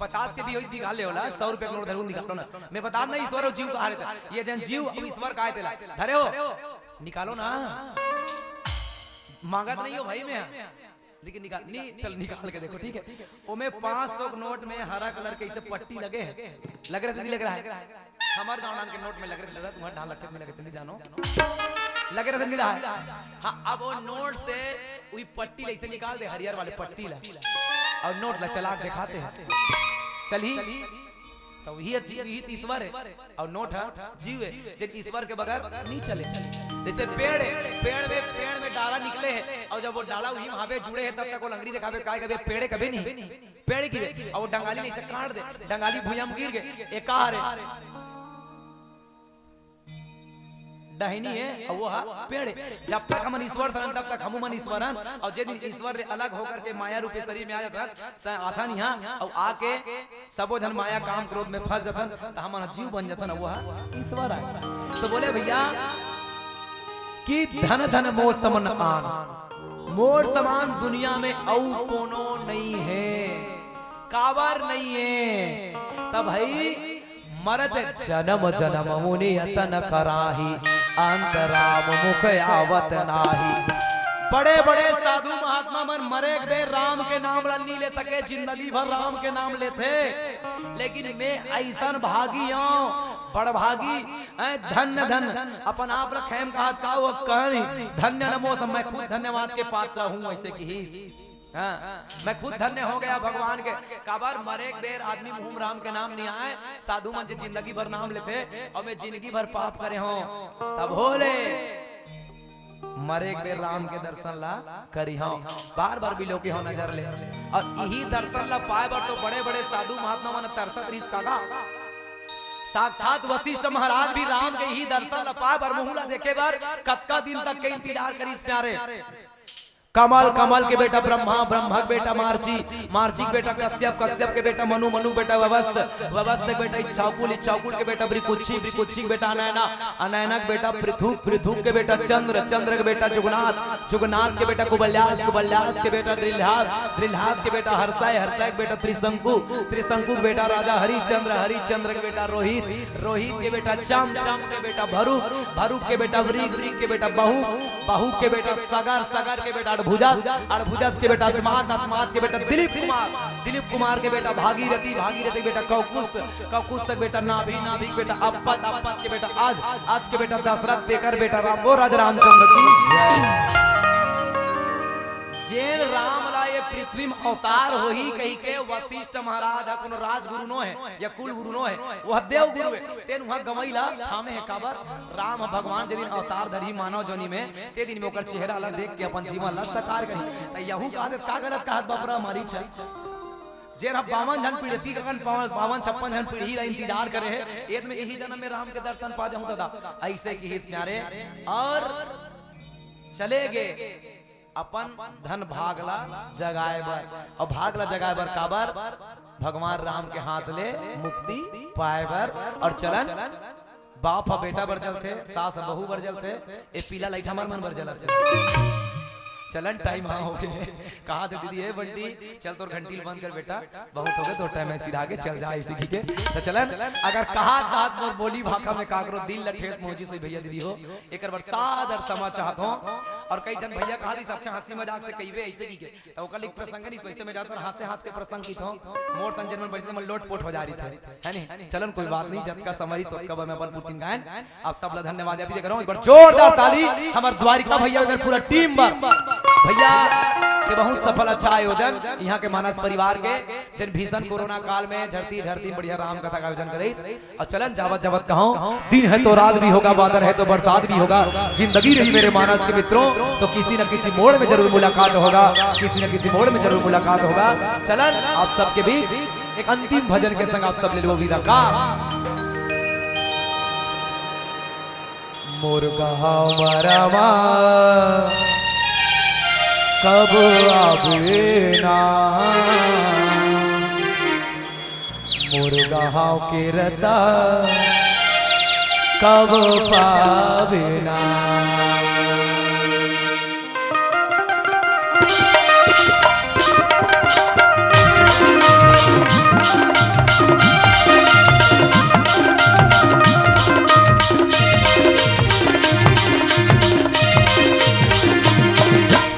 पचास के भी होई, निकाल ले ओला, सौ रुपया के नोट धरे हो, निकालो ना। मैं बता ना, ईश्वर अउ जीव कहा रहता। ये जन जीव अउ ईश्वर कहा तेला। धरे हो? निकालो ना। मांगत नहीं हो भाई मैं। लेकिन निकाल, नहीं, चल निकाल के देखो, ठीक है? ओमे पाँच सौ के नोट में हरा कलर के ऐसे पट्टी लगे है। लग रहा है, नहीं लग रहा है? हमर गाँव डाहर के नोट में लग रहा है, तुम्हारे डाहर लगथे नहीं लगथे, नहीं जानो। लग रहा है, नहीं रहा है? हाँ, अब वो नोट से वही पट्टी ला ऐसे निकाल दे, हरियर वाले पट्टी ला, अउ नोट ला चला के दिखाते हैं। चलही, त वही जी-, वही त ईश्वर हे, अउ नोट ह जीव हे, जेन ईश्वर के बगैर नहीं चले। जैसे पेड़ हे, पेड़ में, पेड़ में डारा निकले हे, अउ जब वो डारा उही म हावे जुड़े हे, तब तक वो लंगरी देखाबे, काय कबे पेड़े कबे नहीं, पेड़ की बे, अउ वो डंगाली नहीं से काट दे, डंगाली भुइयां म गिर गे, ए का हरे? डहनी हे, अउ वो ह पेड़ हे। जब तक हमन ईश्वर सरन, तब तक हमू मन ईश्वर हन। अउ जे दिन ईश्वर ले अलग होकर के माया रूपी शरीर में आ जाथन, स-, आथन इहाँ, अउ आके सबो झन माया काम क्रोध में फंस जाथन, त हमन ह जीव बन जाथन, अउ वो ह ईश्वर आय। तो बोले भैया कि धन धन मोर समान आन, मोर समान दुनिया में अउ कोनो नहीं हे। काबर नहीं हे? त भाई मरत जनम जनम मुनि यतन कराही, अंत राम मुख आवत नाही। बड़े बड़े साधु महात्मा मन मरे के बेर राम के नाम ला नी ले सके, जिंदगी भर राम के नाम लेथे। लेकिन मैं अइसन भागी हूँ, बड़ भागी, ऐ धन्य धन, अपन आप ला खेम कहत का वो कहन, धन्य नमो सब, मैं खुद धन्यवाद के पात्र हूँ, ऐसे किहिस। हाँ, मैं खुद धन्य हो गया भगवान के। काबर मरे के बेर आदमी मुंह म राम के नाम नहीं आय, साधु मन जे जिंदगी भर नाम लेथे, अउ मैं जिंदगी भर पाप करे हूँ, तब होले मरे के बेर राम के दर्शन ला करी हूँ, बार बार बिलो के हो नजर ले। अउ इही दर्शन ला पाए बर तो बड़े बड़े साधु महात्मा मन तरसत रहिस काका। साक्षात वशिष्ठ महाराज भी राम के इही दर्शन ला पाए बर, मुंह ला देखे बर कतका दिन तक के इंतजार करिस प्यारे। कमल, कमल के बेटा ब्रह्मा, ब्रह्मा के बेटा मार्ची, मार्ची के बेटा कश्यप, कश्यप के बेटा मनु, मनु के बेटा ववस्त, ववस्त के बेटा इच्छाकुल, इच्छाकुल के बेटा वृकुक्षी, वृकुक्षी के बेटा अनैना, अनैना के बेटा पृथु, पृथु के बेटा चंद्र, चंद्र के बेटा जुगनाथ, जुगनाथ के बेटा कुबल्यास, कुबल्यास के बेटा द्रिल्हास, द्रिल्हास के बेटा हर्षय, हर्षय के बेटा त्रिशंकु, त्रिशंकु के बेटा राजा हरिचंद्र, हरिचंद्र के बेटा रोहित, रोहित के बेटा चम, चम के बेटा भरुक, भरुक के बेटा वृक, वृक के बेटा बहु, बहु के बेटा सगर, सगर के बेटा अड़भुजस, अड़भुजस के बेटा अस्मात, अस्मात के बेटा दिलीप कुमार, दिलीप कुमार के बेटा भागीरथी, भागीरथी के बेटा कौकुस्त, कौकुस्त के बेटा नाभि, नाभि के बेटा अपत, अपत के बेटा आज, आज के बेटा दशरथ, तेकर बेटा राम। बोल राजा रामचंद्र की जय। जेन राम ला ये पृथ्वी में अवतार होही कही के वशिष्ठ महाराज ह कोनो राजगुरु नो हे या कुल गुरु नो हे, वो देव गुरु हे। तेन उहाँ गंवई ला थामे हे काबर? राम ह भगवान जे दिन अवतार धरही मानव जोनी में, ते दिन में ओकर चेहरा ला देख के अपन जीवन ला साकार करही। त यहू कहा देत का गलत कहत बपरा मारी छ? जेन ह बावन झन पीढ़ी, तीक अकन बावन, बावन छप्पन झन पीढ़ी ला इंतजार करे हे, एद में इही जन्म में राम के दर्शन पा जाहूं दादा। अइसे किहिस प्यारे अउ चले गे अपन धन भाग ला जगाए बर, अउ भाग ला जगाए बर काबर? भगवान राम के हाथ ले मुक्ति पाए बर। अउ चलन बाप ह बेटा बर जलथे, सास ह बहू बर जलथे, ए पीला लाइट हमर मन बर जलत हे। चलन, टाइम हाँ हो गे। कहा थे दीदी, "ए बंटी, चल तोर घंटी ल बंद कर बेटा, बहुत हो गे तोर टाइम, ऐसी आगे चल जा, ऐसी की के।" तो चलन, अगर कहा थे मोर बोली भाखा में काकरो दिल ल ठेस पहुंची सोई भैया दीदी हो, एकर बर सादर क्षमा चाहत हों। और कई झन भैया कहा थे, "अच्छा हंसी मजाक से कहिबे ऐसे की के।" तो ओकर लिए प्रसंग नहीं, वैसे मैं ज्यादातर हंसे हंस के प्रसंग की थों। मोर संग जेन मन बजते मन लोट पोट हो जा रही थे, है नहीं? चलन, कोई बात नहीं, जतका समय रही, सोतका बर मैं अपन पुरतिन गायन। आप सब ला धन्यवाद। अभी देख रहा हूँ, एक बार जोरदार ताली हमर द्वारिका भैया, उधर पूरा टीम बर। भैया के बहुत सफल, अच्छा आयोजन यहाँ के मानस परिवार के, जेन भीषण कोरोना काल में झरती झरती बढ़िया राम कथा का आयोजन करे। और चलन, जावत जावत कहूँ, दिन है तो रात भी होगा, बादल है तो बरसात भी होगा, जिंदगी रही मेरे मानस के मित्रों, तो किसी न किसी मोड़ में जरूर मुलाकात होगा, किसी न किसी मोड़ में जरूर मुलाकात होगा। चलन, आप सबके बीच एक अंतिम भजन के संग आप सब ले लो विदा का। मोर गाँव मरावा कब आवे ना, मोर गाँव के रता कब पावे ना।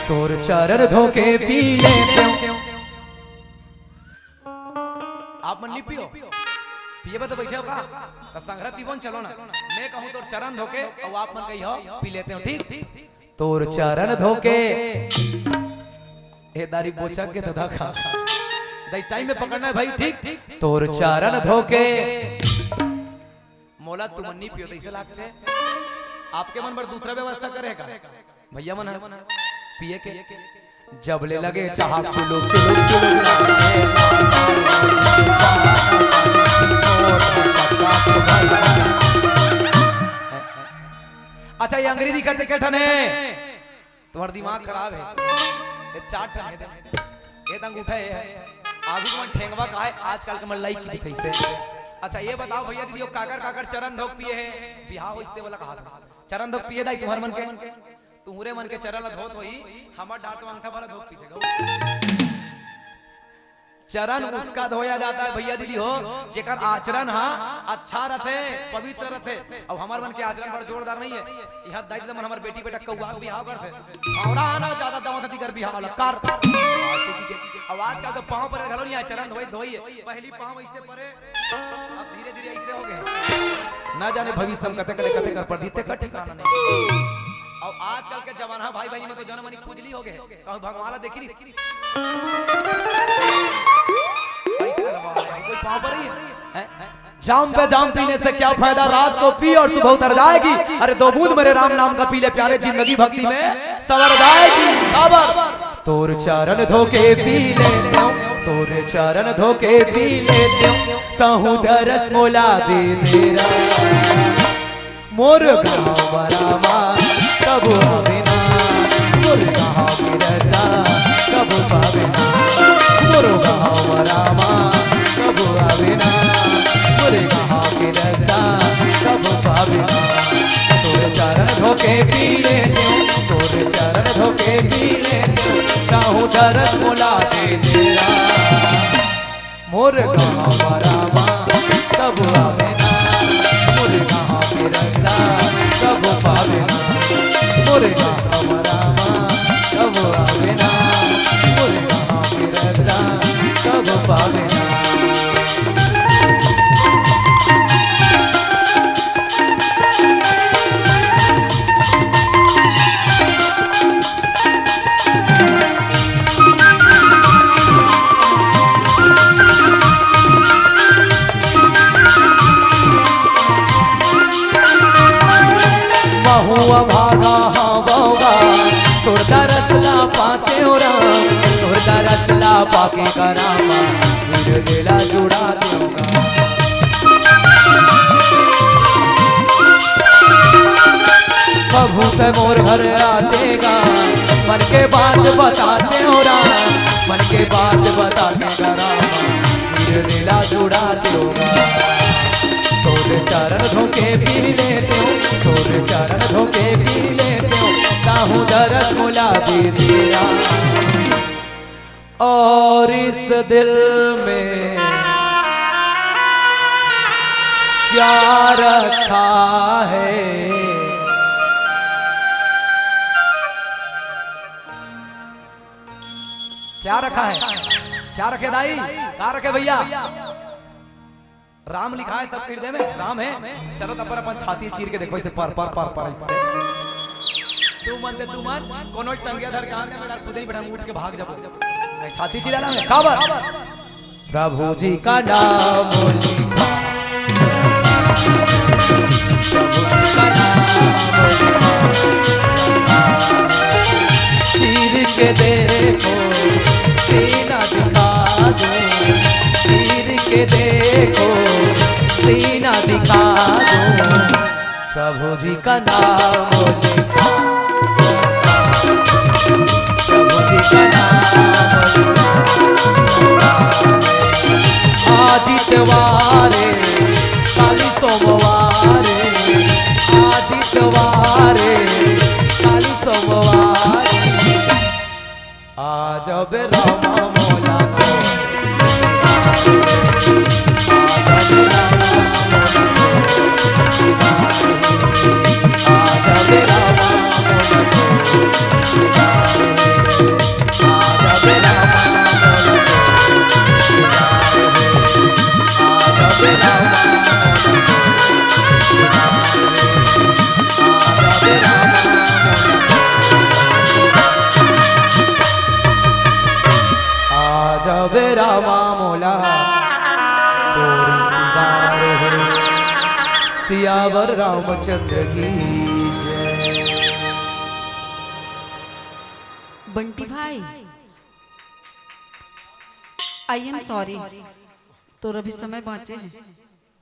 तोर चरण धोके पी लेतेंव। आप मन नी पियो? पिए बर तो बैठे हो का? तो संघरा पीबो न, चलो ना। मैं कहूँ तोर चरण धोके, और आप मन कही हो, पी लेते हो, ठीक? तोर चरण धोके। ए दारी बोचा के ददा खा। दाई टाइम में पकड़ना है भाई, ठीक? तोर चरण धोके। मोला तुमन नी पियो, तो इसे लागथे। आपके मन बर दूसरा व्यवस्था करे का? भैया मन ह पिए के। जब ले लगे चाहक चुलुक, चुलुक, चुलुक। अच्छा, ये अंग्रेजी कहते के ठन हे? तुम्हार दिमाग खराब हे। ये चार ठन हे। ये तंग उठे हे। आगू मन ठेंगवा का हे, आजकल के मन लाइक की दिखाई से। अच्छा, ये बताओ भैया दीदी, वो काकर काकर चरण धोक पिए हे? बिहाव होइस ते वाला कहा था। चरण धोक पिए दाई तुम्हार मन के? तुहरे मन के चरण ला धोत होही, हमर डार तो अंगठा भर धोक पीथे गो। चरण उसका धोया जाता है भैया दीदी हो, जेकर आचरण हा अच्छा रथे, पवित्र रथे। अब हमर मन के आचरण बड़ जोरदार नहीं है। यहाँ दाई ददा मन हमर बेटी बेटा कौआ के बिहाव करथे। हमरा ना ज्यादा दमत हती कर बिहाव ला कर। अब आजकल तो पाँव पर घलो नहीं आए, चरण धोई धोई। पहली पाँव ऐसे परे, अब धीरे-धीरे ऐसे हो गए। ना जाने भविष्य में कते, कते, कते कर पड़ही, तेकर ठिकाना नहीं। और आजकल के जमाना भाई, भाई में तो जनमनी खुजली हो गए। कहूँ भगवान ला देखी नहीं। ऐसे कर बाबा, कोई पाँव पर ही है? हैं? जाम पे जाम पीने से क्या फायदा, रात को पी और सुबह उतर जाएगी। अरे दो बूंद मेरे राम नाम का पी ले प्यारे, जिंदगी भक्ति में संवर जाएगी। बाबा। तोर चरण धोके पी लेतेंव, तोर चरण धोके पी लेतेंव, तहूँ दरस मोला दे दे रा। मोर गाँव बरामा कबू आवे ना, मोर गाँव के रता कबू पावे ना, मोर गाँव बरामा कबू आवे ना, मोर गाँव के रता कबू पावे ना। तोर चरण धोके पी लेतेंव, तोर चरण धोके पी लेतेंव, तहूँ दरस मोला दे दे रा। मोर गाँव रामा कब आवे ना, मोर गाँव के रता कब पावे ना, मोर गाँव रामा कब आवे ना, मोर गाँव के रता कब पावे ना। महुआ भागा हवगा, तोर दरस ला पाके ओ राम, तोर दरस ला पाके का रामा, फिर दिला जुड़ा दूंगा। प्रभु ते मोर घर आते गा, मन के बात बताते ओ राम, मन के बात बताते गा राम, फिर दिला जुड़ा दूंगा। तोर चरण धोके पी लेतेंव, तोर चरण धोके पी लेतेंव, ताहू दरस मोला दे दे। दिल में क्या रखा है? क्या रखा है? क्या रखे दाई? क्या रखे भैया? राम लिखा है सब हृदय में, राम है। चलो तब पर अपन छाती चीर के देखो इसे, पर पर पर पर इसे। तू मन दे, तू मन, कोनो टंगिया धर के हाथ में, मेरा खुद ही बैठा, उठ के भाग जाबो। नहीं, छाती चिल्लाना है, काबर? प्रभु जी का नाम लिखा, चीर के देखो, सीना दिखा दो, चीर के देखो, सीना दिखा दो। प्रभु जी का नाम लिखा, प्रभु जी का नाम लिखा। आज इतवार, काली सोमवार, आज इतवार, काली सोमवार। आ जाबे रामा मोला, आ जाबे रामा मोला, आ जाबे रामा मोला, आ जाबे रामा मोला। आ जाबे रामा मोला, तोर इंतजार हे। सियावर रामचंद्र की जय। बंटी भाई, I am sorry, तोर अभी समय बाँचे हे।